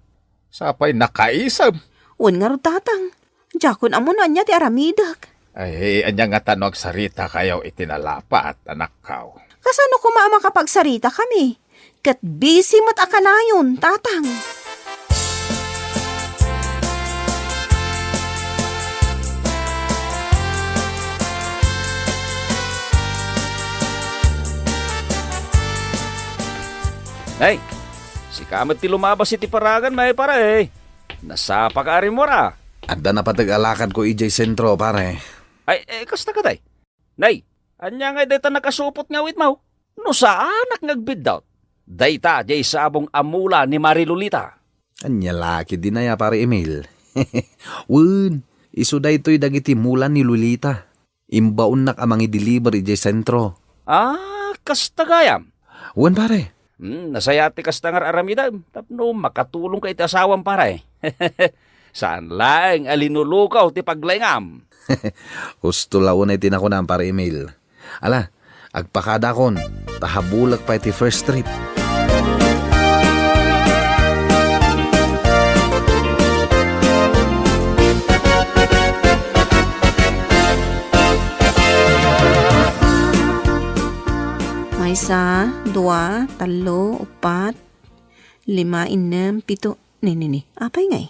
Sapay nakaisem. Wen ngarud, Tatang. Diakon ammo no ania ti aramidek. Ay, ania ngata no agsaritakayo iti nalapat, anakkaw? Kasano koma a makapagsaritakami? Ket busy met a kanayon, Tatang. Ay, sika met ti lumabas iti paraganmi, pare. Nasapaka a rimmuar a. Adda napateg a lakadko idiay sentro, pare. Ay, eh, kasta kadi? Nay, ania ngay dayta nakasupot nga awitmo? No saanak nga agbiddut, dayta diay sabong a mula ni Mari Lolita. Ania la ketdin aya, Pare Emil? Wen, isu daytoy dagiti mula ni Lolita. Imbaonnak a mangideliver idiay sentro. Ah, kasta gayam? Wen, pare. Hmm, nasayaat ti kasta nga ar-aramidem tapno makatulongka iti asawam, pare. Saan laeng a linulukaw ti paglaingam. Husto la unay ti nakunam, Pare Emil. Ala, agpakadakon, ta habulek pay ti first trip. Maysa, dua, tallo, uppat, lima, innem, pito. Ni, ni, ni. Apay ngay?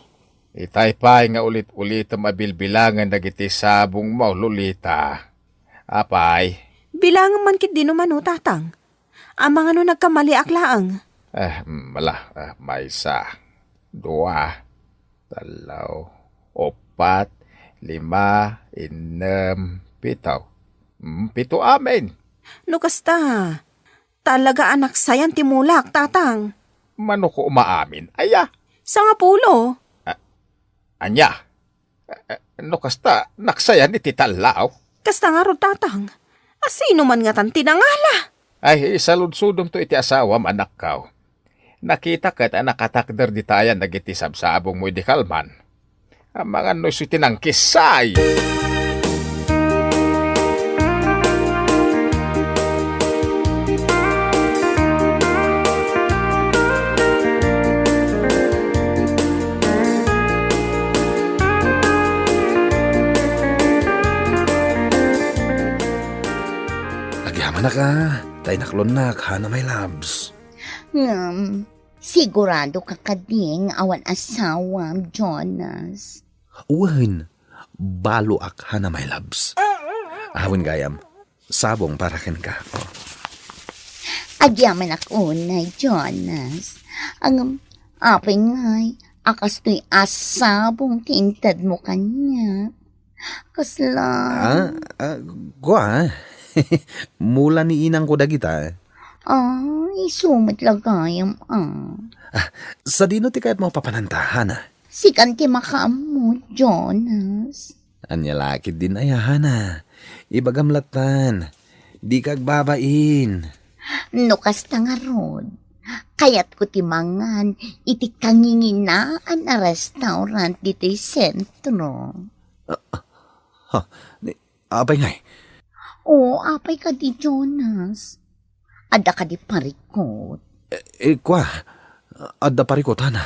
Itay pay nga ulit-ulitem a bilbilangen dagiti sabongmo, Lolita. Apay? Bilangem man ketdi no mano, Tatang. Amangan no nagkamaliak laeng. Eh, mm, ala, eh, maysa, dua, tallo, uppat, lima, innem, pito. Mm, pito amin. No kasta, talaga a naksayan ti mulak, Tatang. Mano koma amin, aya? Sangapulo. Ah, ania? Eh, eh, no kasta, naksayan iti tallaw? Kasta ngarud, Tatang. A, sino man ngatan ti nangala? Ay, isaludsodomto iti asawam, anakko. Nakita ket a nakatakder ditayan dagiti sabsabongmo idi kalman. Amangan no isu ti nangkissay. Agyamanak a, ta inaklonnak, Hana, my loves. Ngem, sigurado ka kadi nga awan asawam, Jonas? Wen, baloak, Hana, my loves. Awan gayam, sabong para kenka. Agyamanak unay, Jonas. Ngem, apay ngay a kastoy a sabong ti intedmo kaniak? Kasla? Ah, ah, kua? Mula ni inangko dagita. Ah, isu met la gayam, ah. Ah, sadino ti kayatmo a papananta, Hana? Sikan ti makaammo, Jonas. Ania la ketdin aya, Hana? Ibagam lattan. Dika agbabain. No kasta ngarud, kayatko ti mangan iti kanginginaan a restaurant ditoy sentro. Ah, ha, ni, apay ngay? Oo, apay kadi, Jonas. Adda kadi parikut? Eh, eh, kua, adda parikut, Hana.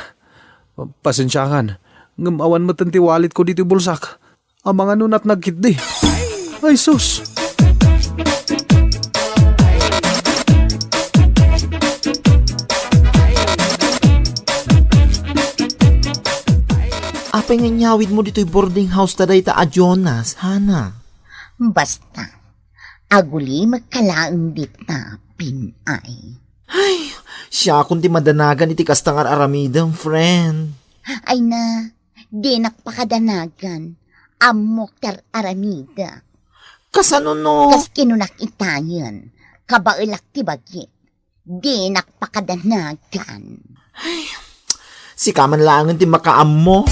Pasensiakan, ngem awan metten ti walletko ditoy bulsak. Amangan no natnag ketdi. Ay, sus! Apay nga inyawidmo ditoy boarding house ta dayta a Jonas, Hana? Basta, agulimekka laeng dita, Pin-ay. Ay, siakon ti madanagan iti kasta nga ar-aramidem, friend. Ay na, dinak pakadanagan. Ammok ti ar-aramidek. Kasano no? Kas kinunak itayen, kabaelak ti bagik. Dinak pakadanagan. Sika man laengen ti makaammo.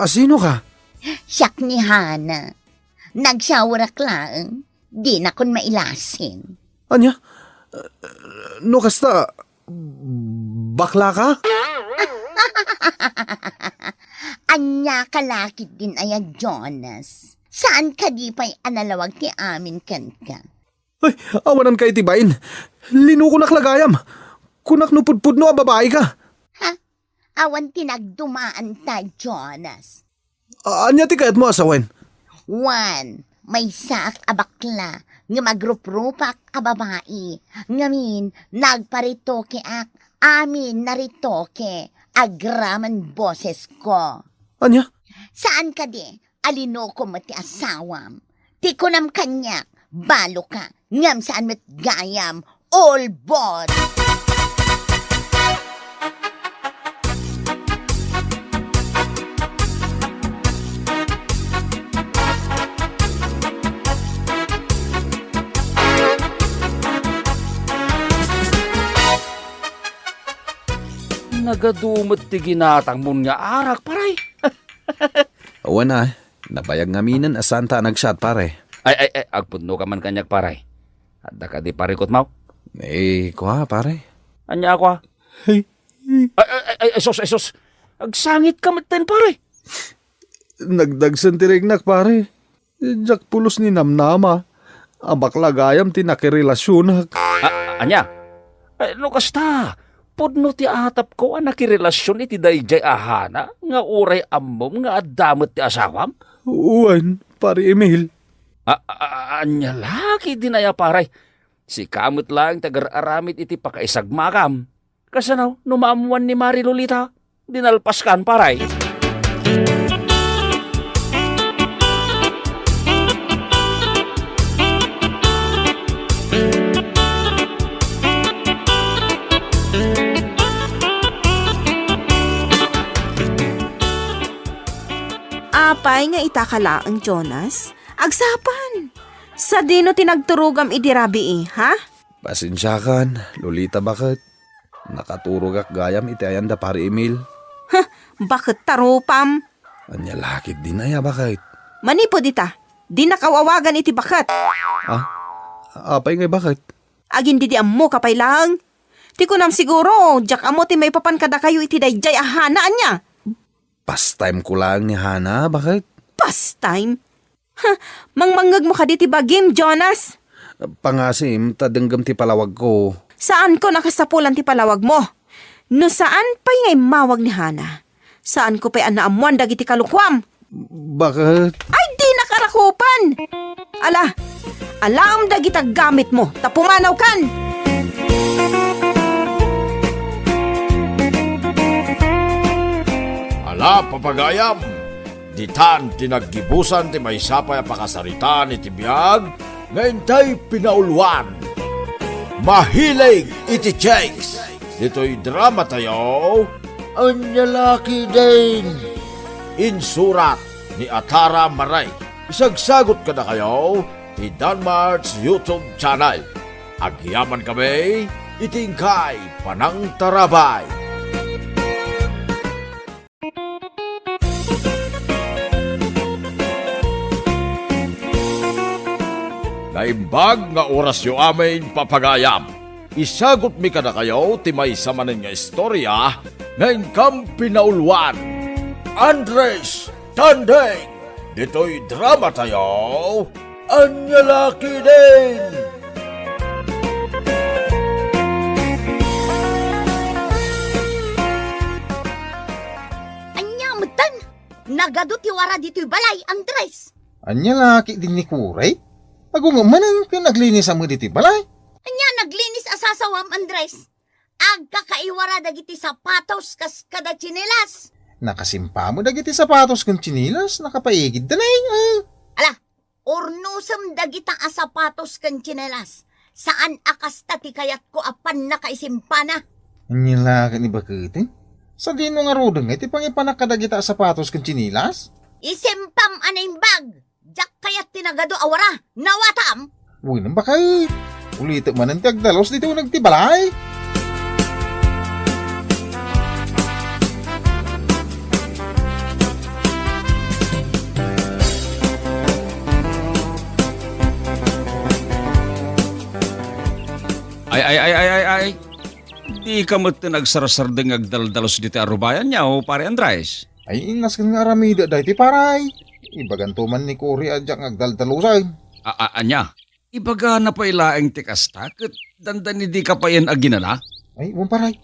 Sino ka? Siak ni Hana. Nagsawarak laeng. Dinakon mailasin. Ania? No kasta, bakla ka? Ania ka la ketdin aya, Jonas? Saan kadi pay a nalawag ti amin kenka? Ay, awanan ka iti bain. Linukonak la gayam. Kunak no pudpudno a babai ka. Ha? Awan ti nagdumaanta, Jonas. A-, ania ti kayatmo a sawen? Wen, maysaak a bakla, ngem agruprupak a babai. Ngamin, nagparetokeak, amin naretoke, agraman bosesko. Ania? Saan kadi a linukom ti asawam? Ti kunam kaniak, balo ka, ngem saan met gayam, ulbod! Nagadu met ti ginatangmon nga arak, pare. Wen a, nabayag ngaminen a saanta a nagsiat, pare. Ay, ay, ay, agpudno ka man kaniak, pare. Adda kadi parikutmaw? Eh, kua, pare. Ania a kua? Ay, ay, ay, ay, sus, ay, sus. Agsangit ka metten, pare. Nagdagsen ti riknak, pare. Diak pulos ni namnama a bakla gayam ti nakirelasionak. A-, ania? Ay, no kasta, pudno ti atapko a nakirelasion iti daydiay a Hana nga uray ammom nga adda met ti asawam? Wen, Pare Emil. A-, a-, a-, ania la ketdin aya, pare? Sika met laeng ti agar-aramid iti pakaisagmakam. Kasano no maammuan ni Mari Lolita? Dinalpaskan, pare. Apay nga ita ka laeng, Jonas? Agsapan! Sadino ti nagturogam idi rabii, ha? Pasensiakan, Lolita, baket. Nakaturogak gayam iti ayan da Pare Emil. Huh, baket ta rupam? Ania la ketdin aya, baket? Manipud ita, dinnak aw-awagan iti baket. Ah? Apay ngay baket? Agin-idi ammoka pay laeng. Ti kunam siguro, diak ammo ti maipapan kadakayo iti daydiay a Hana, ania? Pastime ko laeng ni Hana, baket? Pastime? Ha, mangmangngegmo kadi ti bagim, Jonas? Pangasim, ta denggem ti palawagko. Saanko a kasapulan ti palawagmo. No saan pay nga immawag ni Hana, saanko pay a naammuan dagiti kalokuam. Baket? Ay, dinak arakupan! Ala, alaem dagita gamitmo, ta pumanawkan! Ala, papagayam! Ditan ti naggibusan ti maysa pay a pakasaritaan iti biag nga intay pinauluan. Mahilig iti chicks! Ditoy drama tayo, Ania la ketdin? Insurat ni Atara Maray. Isagsagot kadakayo ti Danmart's YouTube channel. Agyaman kami iti inkay panangtarabay. Naimbag nga orasyo amin, papagayam. Isagutmi kadakayo ti maysa manen nga istorya nga inkam pinauluan. Andres Tanding! Ditoy drama tayo, Ania la ketdin? Ania metten? Nagadu ti wara ditoy balay, Andres. Ania la ketdin ni Kuray? Agungem manen ken aglinis a met ditoy balay? Ania naglinis a sasawam, Andres? Agkakaiwara dagiti sapatos kas kada tsinelas. Nakasimpa met dagiti sapatos ken tsinelas, nakapaigidda nay, ah. Ala, urnosem dagita a sapatos ken tsinelas. Saan a kasta ti kayatko a pannakaisimpana. Ania la ket ni baketen? Sadino ngaruden nga iti pangipanak kadagita a sapatos ken tsinelas? Isimpam a naimbag! Diak kayat ti nagadu a wara. Nawatam? Wen, baket. Ulitek manen ti agdalus ditoy uneg ti balay. Ay, ay, ay, ay, ay, ay. Dika met ti nagsarsardeng nga agdaldalus ditoy a rubayan, Pare Andres. Ay, nasken nga aramidek daytoy, pare. Ibaganto man ni Cory a diak nga agdaldalusen. A-, a-, ania? Ibagana pay laeng ti kasta, ket dandani dika payen aginana? Ay, wen, pare.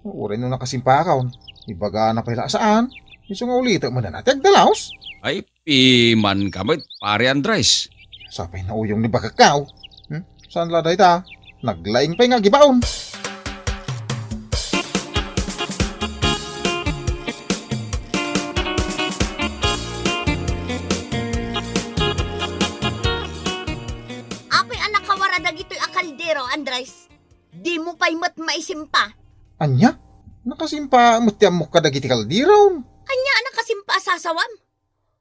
Uray no nakasimpakon, ibagana pay la a saan. Isu nga ulitek manen ti agdalus. Ay, pimanka met, Pare Andres. Sapay nauyong ni bakekko. Hmm? Saan la dayta? Naglaing pay nga agibaon. Apay a nakawara dagitoy a kaldero, Andres? Dimo pay met maisimpa. Ania? Nakasimpa met ti ammok kadagiti kaldero? Ania a nakasimpa a sasawam?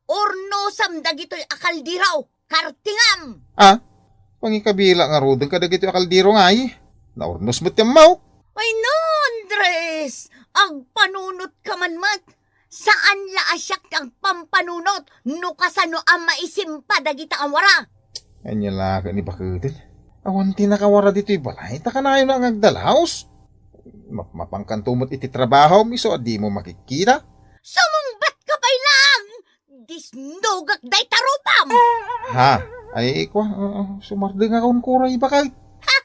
Urnosam dagitoy a kaldero, kartingam! Ah? Pangikabila ngaruden kadagitoy a kaldero ngay? Naurnos met ti ammok. Ay no, Andres! Agpanunotka man met! Saan la a siak ti agpampanunot no kasano a maisimpa dagita a wara. Ania la ket ni baketen. Awan ti nakawara ditoy balay, ta kanayon nga agdalus. Mapmapangkanto met iti trabahom, isu a dimo makitkita. Sumungbatka pay laeng! Disnogak dayta rupam! Ha? Ay, kua, uh, sumardengakon, Cory, baket. Ha?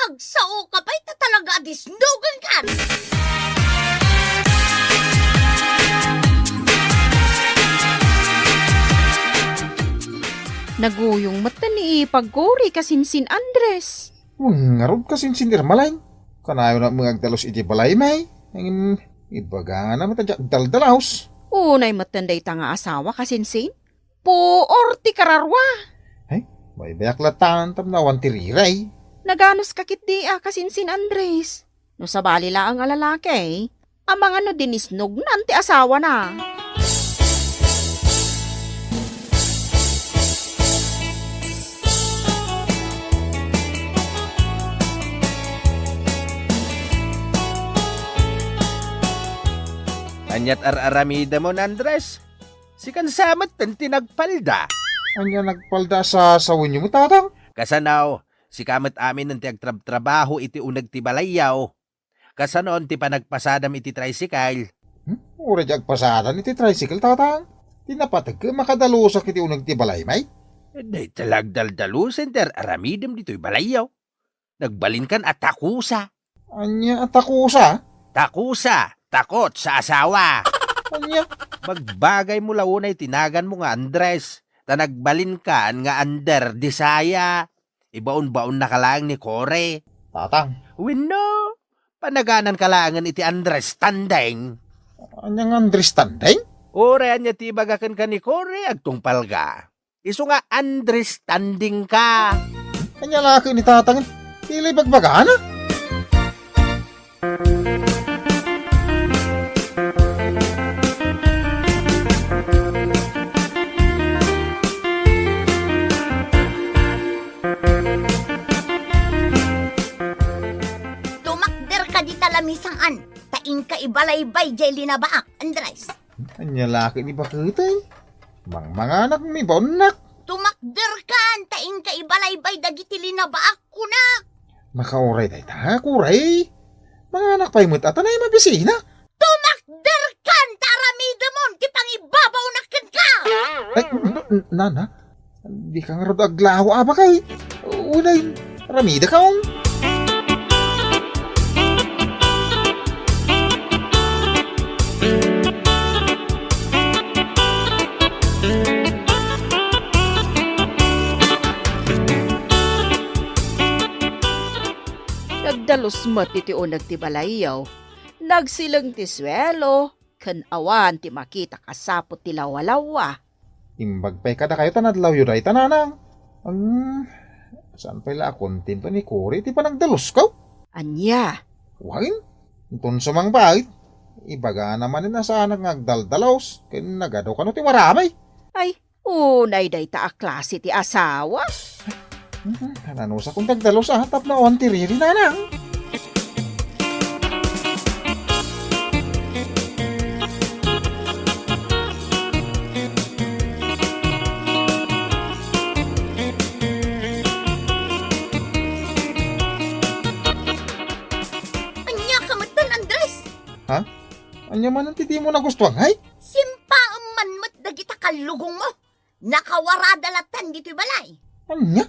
Agsao ka pay ta talaga a disnogan kan! Naguyong met ni ipag Cory kasinsin Andres. Wen ngarud kasinsin Irma laeng. Kanayon a mangagdalus iti balay, may. Ngem, ibagana met a diak agdaldalus. Unay met dayta nga asawa kasinsin. Puor ti kararua. Ay, baybayak latan tapno awan ti riray. Naganuska ketdi a kasinsin Andres. No sabali laeng a lalaki, amangan no dinisnognan ti asawana. Aniat ar-aramidemon, Andres? Sikan sa met ti nagpalda. Ania nagpalda a sasawenyo met, tatang? Kasano, sika met amin ti agtrabtrabaho iti uneg ti balayyo. Kasano ti panagpasadam iti tricycle? Hmm? Uray ti agpasadan iti tricycle, tatang. Ti napateg ket makadalusak iti uneg ti balay, may? Dayta la agdaldalusen ti ar-aramidem ditoy balayyo. Nagbalinkan a takusa. Ania a takusa? Takusa, takot sa asawa. Ania? Magbagaymo la unay ti naganmo nga Andres, ta nagbalinkan nga under desire. Ibaon-baonnaka laeng ni Cory. Tatang. Wenno, panagananka laengen iti understanding. Ania nga understanding? Uray ania ti ibaga kenka ni Cory, agtungpalka. Isu nga understanding ka. Ania la ket ni tatang, ti la ibagbagana? Tumakderka dita lamisan, ta inka ibalaybay jay linabaak, Andres. Ania la ket ni baketen? Mangmanganak, mibaonnak. Tumakderkan, ta inka ibalaybay dagiti linabaak, kunak. Makauray dayta, Cory. Manganak pay met a ta nay mabisina. Tumakderkan, ta aramidemon ti pangibabaonak kenka. Ay, n-, n-, nana, dika ngarud aglaho a baket. Uray, aramidekon. Nagdalus met iti uneg ti balayyo. Nagsileng ti suelo, ken awan ti makita a saput ti lawalawa. Imbag pay kadakayo ta nadlawyo dayta, nanang. Am, saan pay la a kontento ni Cory iti panagdalusko? Ania? Wen, inton sumangpet, ibagana manen a saanak nga agdaldalus, ken nagadu kano ti warami. Ay, unay dayta a klase ti asawa. Hmm, nanusakon ti agdalus a tapno awan ti riri, nanang. Ania manen ti dimo nagustuan, ngay? Simpaem man met dagita kallugongmo. Nakawarada latta ditoy balay. Ania?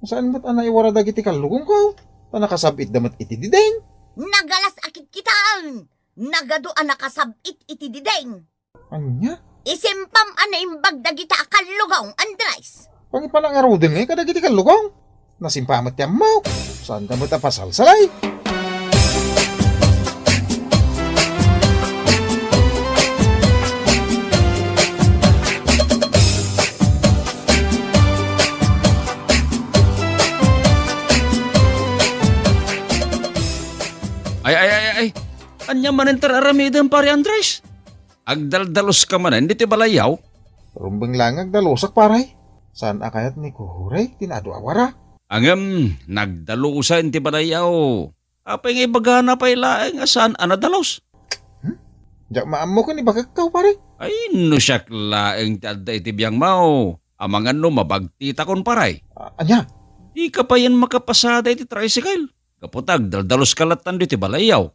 Saan met a naiwara dagiti kallugongko? Ta nakasab-itda met iti diding. Nagalas a kitkitaen. Nagadu a nakasab-it iti diding. Ania? Isimpam a naimbag dagita a kallugong, Andres. Pangipanak ngaruden ngay kadagiti kallugong? Nasimpa met ti ammok. Saanda met a pasalsalay. Ay, ay, ay, ay. Ania manen ti ar-aramidem, Pare Andres? Agdaldalos ka manen ditoy balayyaw? Rumbeng laeng nga agdalosak, pare. Saan a kayat ni Kuray ti naadu a wara? Ngem, nagdalusa iti balayyaw. Apay nga ibagana pay laeng nga saan a nadalus? Hmm? Diak maammo ken ibagakkaw, pare. Ay, no siak laeng ti adda iti biangmo. Amangan no mabagtitakon, pare. A-, ania? Dika payen makapasada iti tricycle. Gapu ta agdaldalos ka latta ditoy balayyaw.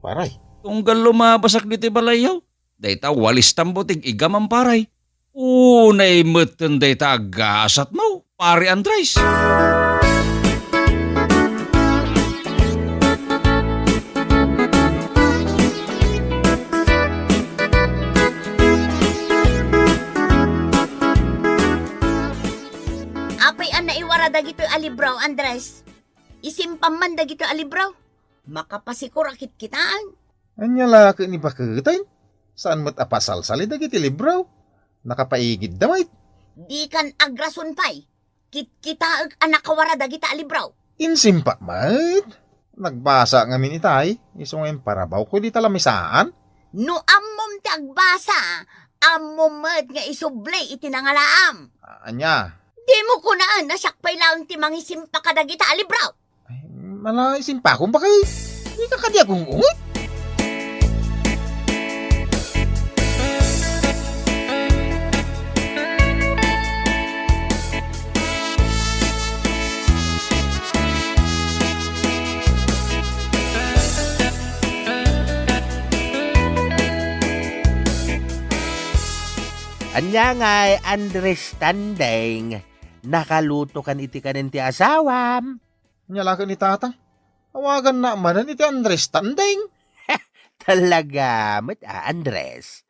Pare. Tunggal lumabasak ditoy balayyaw. Dayta walis tambutig igamam, pare. Unay metten dayta agasatmo, Pare Andres. Apay a naiwara dagitoy a libro, Andres? Isimpam man dagitoy a libro? Makapasikor a kitkitaen. Ania la ket ni baketen? Saan met a pasalsali dagiti libro? Nakapaigidda met. Dikan agrason pay. Kitkitaek a nakawara dagita a libro. Insimpak met. Nagbasa ngamin itay, isu nga imparabawko dita lamisaan. No ammom ti agbasa, ammom met nga isubli iti nangalaam. A-, ania? Dimo kunaen a siak pay laeng ti mangisimpa kadagita a libro. Ay, mala, isimpakon ba kay? Dika kadi agung-unget? Ania ngay, Andres Tandeng, nakalutokan iti kanen ti asawam? Nia la ket ni Tata? Awagannak manen iti Andres Tandeng. Talaga met a, Andres.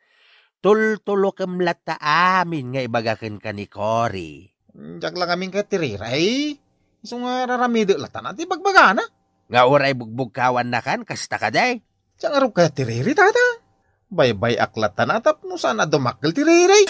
Tultulokem latta amin nga ibaga kenka ni Cory. Diak la ngamin ket ti riray. Isu nga ar-aramidek latta ti bagbagana. Nga uray bugbugkawannakan, kasta kadi? Diak ngarud kayat ti riri, Tata. Baybay-ak latta tapno saan a dumakkel ti riri.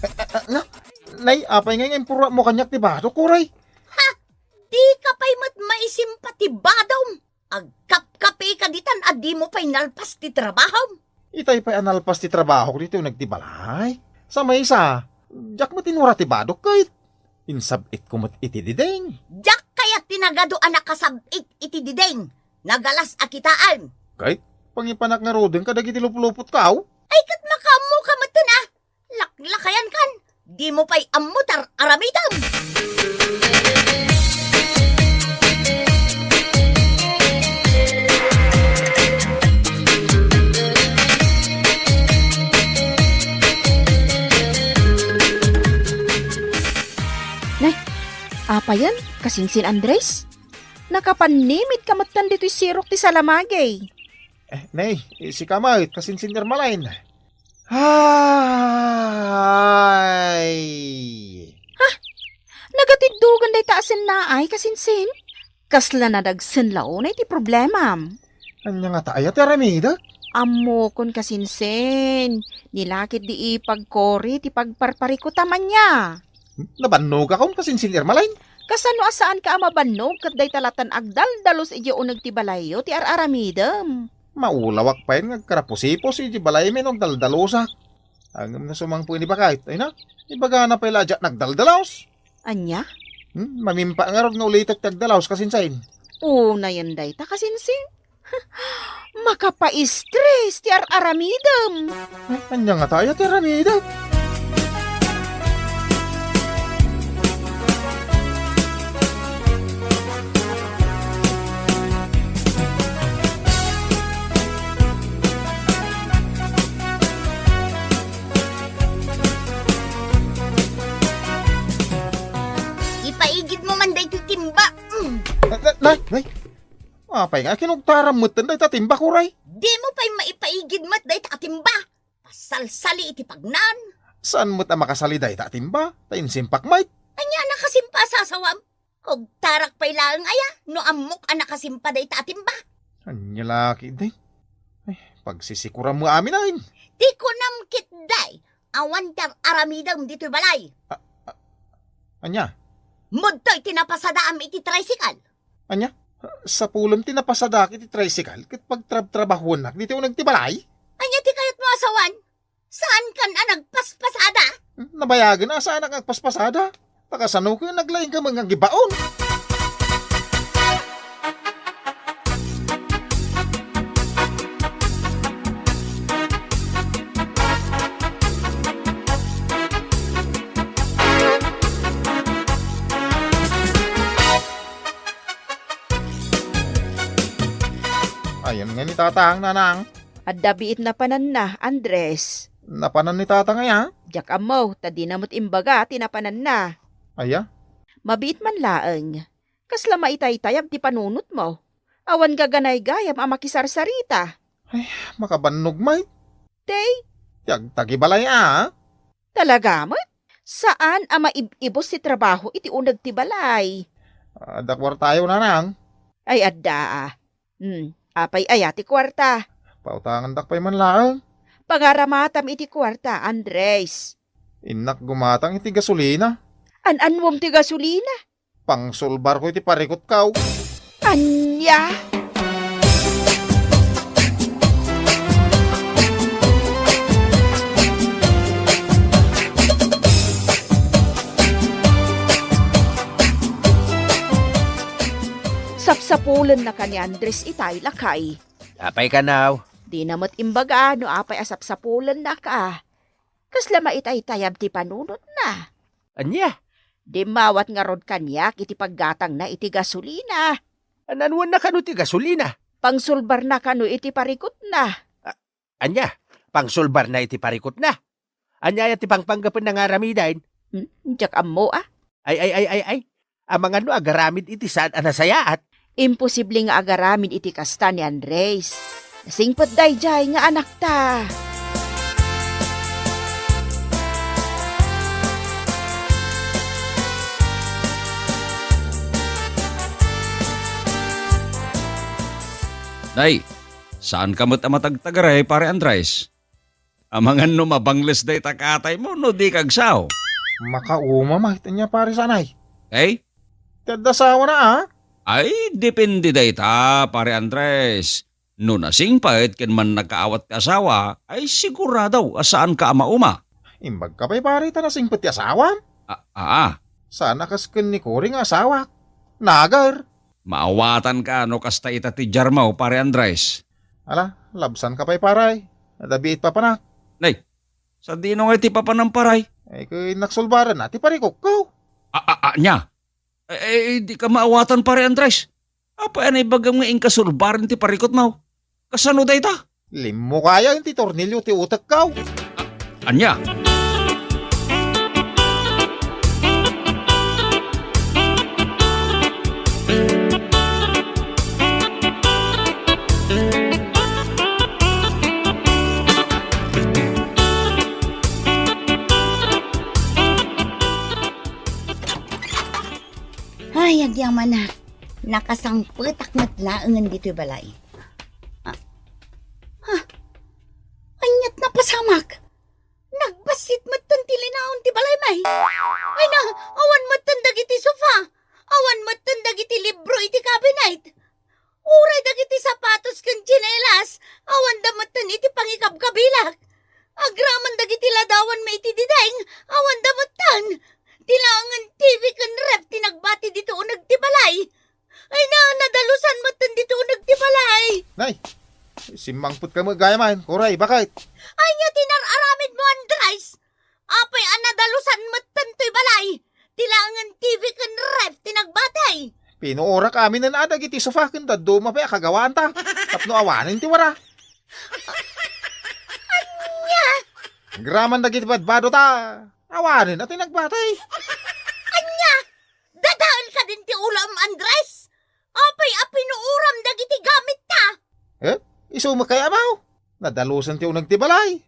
Ah, ah, ah, na, nay, apay ngay nga impurruatmo kaniak ti badok, Cory? Ha? Dika pay met maisimpa ti badom? Agkapkapika ditan a dimo pay nalpas ti trabahom. Itay pay a nalpas ti trabahok ditoy uneg ti balay. Sa maysa, diak met inwara ti badok ket insab-itko met iti diding. Diak kayat ti nagadu a nakasab-it iti diding. Nagalas a kitaen. Ket pangipanak ngaruden kadagiti luplupotko? Ay, ket makaammoka metten a. Laklakayankan, dimo pay ammo ti ar-aramidem. Nay, apayen, kasinsin Andres? Nakapannimit ka metten ditoy sirok ti salamagi. Eh, nay, sika met, kasinsin Ermalin. Ay! Ha? Nagatiddogan dayta a sennaay, kasinsin? Kasla nadagsen la unay ti problemam? Ania ngata aya ti aramidek? Ammokon, kasinsin. Nilakit di ipag Cory ti pagparparikutam ania. Nabannogakon, kasinsin Ermalin? Kasano a saanka a mabannog ket dayta lattan agdaldalos idiay uneg ti balayyo ti ar-aramidem? Maulawak pay nga agkarapusipos idiay balaymi no agdaldalusak. Ngem no sumangpet ni Bakay, ay na, ibagana pay la a diak nagdaldalos. Ania? Hmm, mamimpa ngarud nga ulitek ti agdalaos, kasinsin. Unayen dayta, kasinsin. Makapaistres ti ar-aramidem. Ania ngata aya ti aramidek? Ipaigidmo man daytoy timba. Mm. Nay, nay, nay. Apay nga, kinugtaram metten dayta timba, kuray. Dimo pay maipaigid met dayta a timba. Pasalsali iti pagnan. Saan met a makasali dayta a timba? Ta insimpak met. Ania a nakasimpa a sasawam? Kugtarak pay laeng aya no ammok a nakasimpa dayta a timba. Ania la ketdi? Ay, pagsisikuram mo amin, ay. Ti kunam ketdi, awan ti ar-aramidem ditoy balay. A-, a-, ania? Mudtoy ti napasadaam iti tricycle. Ania? Sapulem ti napasadak iti tricycle ket pagtrabtrabahuennak ditoy uneg ti balay? Ania ti kayatmo a sawan? Saankan a nagpaspasada? Nabayagen a saanak nga agpaspasada. Ta kasano ket naglaingka met nga agibaon? Ayan nga ni Tatang, Nanang. Adda biit napananna, Andres. Napanan ni Tatang aya? Diak ammo, ta dina met imbaga ti napananna. Aya? Mabiit man laeng. Kasla maitaytayab ti panunotmo. Awan gaganaygayam a makisarsarita. Ay, makabannog met. Ti? Ti agtagibalay a. Talaga met? Saan a maib-ibus ti trabaho iti uneg ti balay? Adda kuartayo, Nanang. Ay, adda a. Hmm, apay aya ti kuarta? Pautangandak pay man laeng. Pangaramatam iti kuarta, Andres. Innak gumatang iti gasolina. An-anwem ti gasolina? Pangsulbarko iti parikutko. Ania? Sapsapulennaka ni Andres itay, lakay. Apay kano? Dina met imbaga no apay a sapsapulennaka. Kasla maitaytayab ti panunotna. Ania? Dimmawat ngarud kaniak iti paggatangna iti gasolina. An-anwanna kano ti gasolina? Pangsulbarna kano iti parikutna. A-, ania? Pangsulbarna iti parikutna? Ania aya ti pangpanggapenna nga aramiden? Hmm, diak ammo a. Ay, ay, ay, ay, ay. Amangan no agaramid iti saan a nasayaat? Imposible nga agaramid iti kasta ni Andres. Nasingpet daydiay nga anakta. Nay, saanka met a matagtagaray, Pare Andres? Amangan no mabangles dayta kataymo no dika agsao. Makauma met ania, Pare Sanay. Eh? Ti adda asawana a? Ay, depende dayta, Pare Andres. No nasingpet ken mannakaawat ti asawa, ay sigurado a saanka a mauma. Imbagka pay, Pare, ta nasingpet ti asawam? A-, aa. Saan a kas ken ni Cory nga asawak. Nager. Maawatanka no kasta ita ti diarmo, Pare Andres. Ala, labsanka pay, Pare. Adda biit papanak. Nay, sadino ngay ti papanam, Pare? Ay, ken innak sulbarenna ti parikutko. A-, a-, ania? Eh, eh, dika maawatan, Pare Andres. Apay a naibagam nga inka sulbaren ti parikutmo? Kasano dayta? Limmukayo iti tornilyo ti utekko. Ania? Ay, agyamanak. Nakasangpetak met laengen ditoy balay. Ah. Ha? Aniat napasamak? Nagbassit metten ti linaon ti balay, may. Ay na, awan metten dagiti sofa. Awan metten dagiti libro iti cabinet. Uray dagiti sapatos ken tsinelas, awanda metten iti pangikabkabilak. Agraman dagiti ladawanmi iti diding, awanda metten. Ti laengen T V ken ref ti nagbati ditoy uneg ti balay. Ay na, nadalusan metten ditoy uneg ti balay. Nay, simmangpet ka met gayam. Kuray, bakit? Ania ti nar-aramid mo, Andres? Apay a nadalusan metten toy balay? Ti laengen T V ken ref ti nagbatay. Pinuorak aminen a dagiti sofa ken dadduma pay a kagawaanta. Tapno awanen ti wara. Ania? Agraman dagiti badbado ta. Awanen a ti nagbatay. Ania? Dadael kadin ti ulam, Andres? Apay a pinuoram dagiti gamitta? Eh, isu met kayat, amaw? Nadalusan ti uneg ti balay.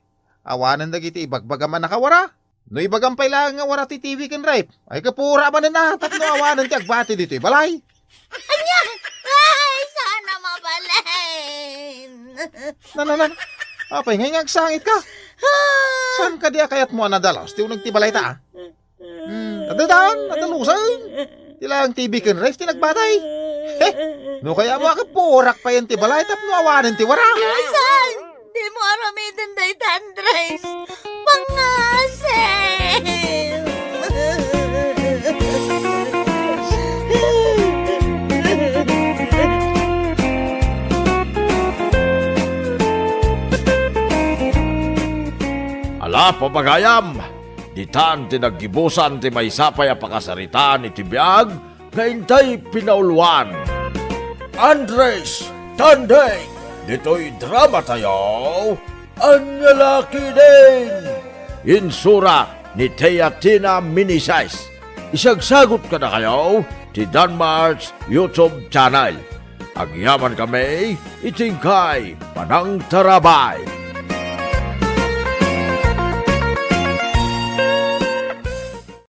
Awanen dagiti ibagbagam a nakawara. No ibagam pay laeng nga wara ti T V ken ref, ay, kapuora manen a tapno awanen ti agbati ditoy balay. Ania? Ay, sana mabalin. Na, na, na. Apay ngay nga agsangit ka? Ah. Saan kadi a kayat mo a nadalus ti uneg ti balay ta? Hmm, adda daan, adda lusen. Ti laeng T V ken ref ti nagbatay. He, no kayat mo a kapuorak payen ti balay tapno awanen ti wara. Saan? Di mo aramiden dayta, Andres. Pangasim! Ala, pagayam, ditan ti naggibusan ti maysa pay a pakasaritaan iti biag nga intay pinauluan. Andres Tanding, ditoy dramatayo, Ania La Ketdin! Insura ni Teatina Meneses. Isagsagut kadakayo ti Danmar's YouTube channel. Agyamankami iti inkay panangtarabay.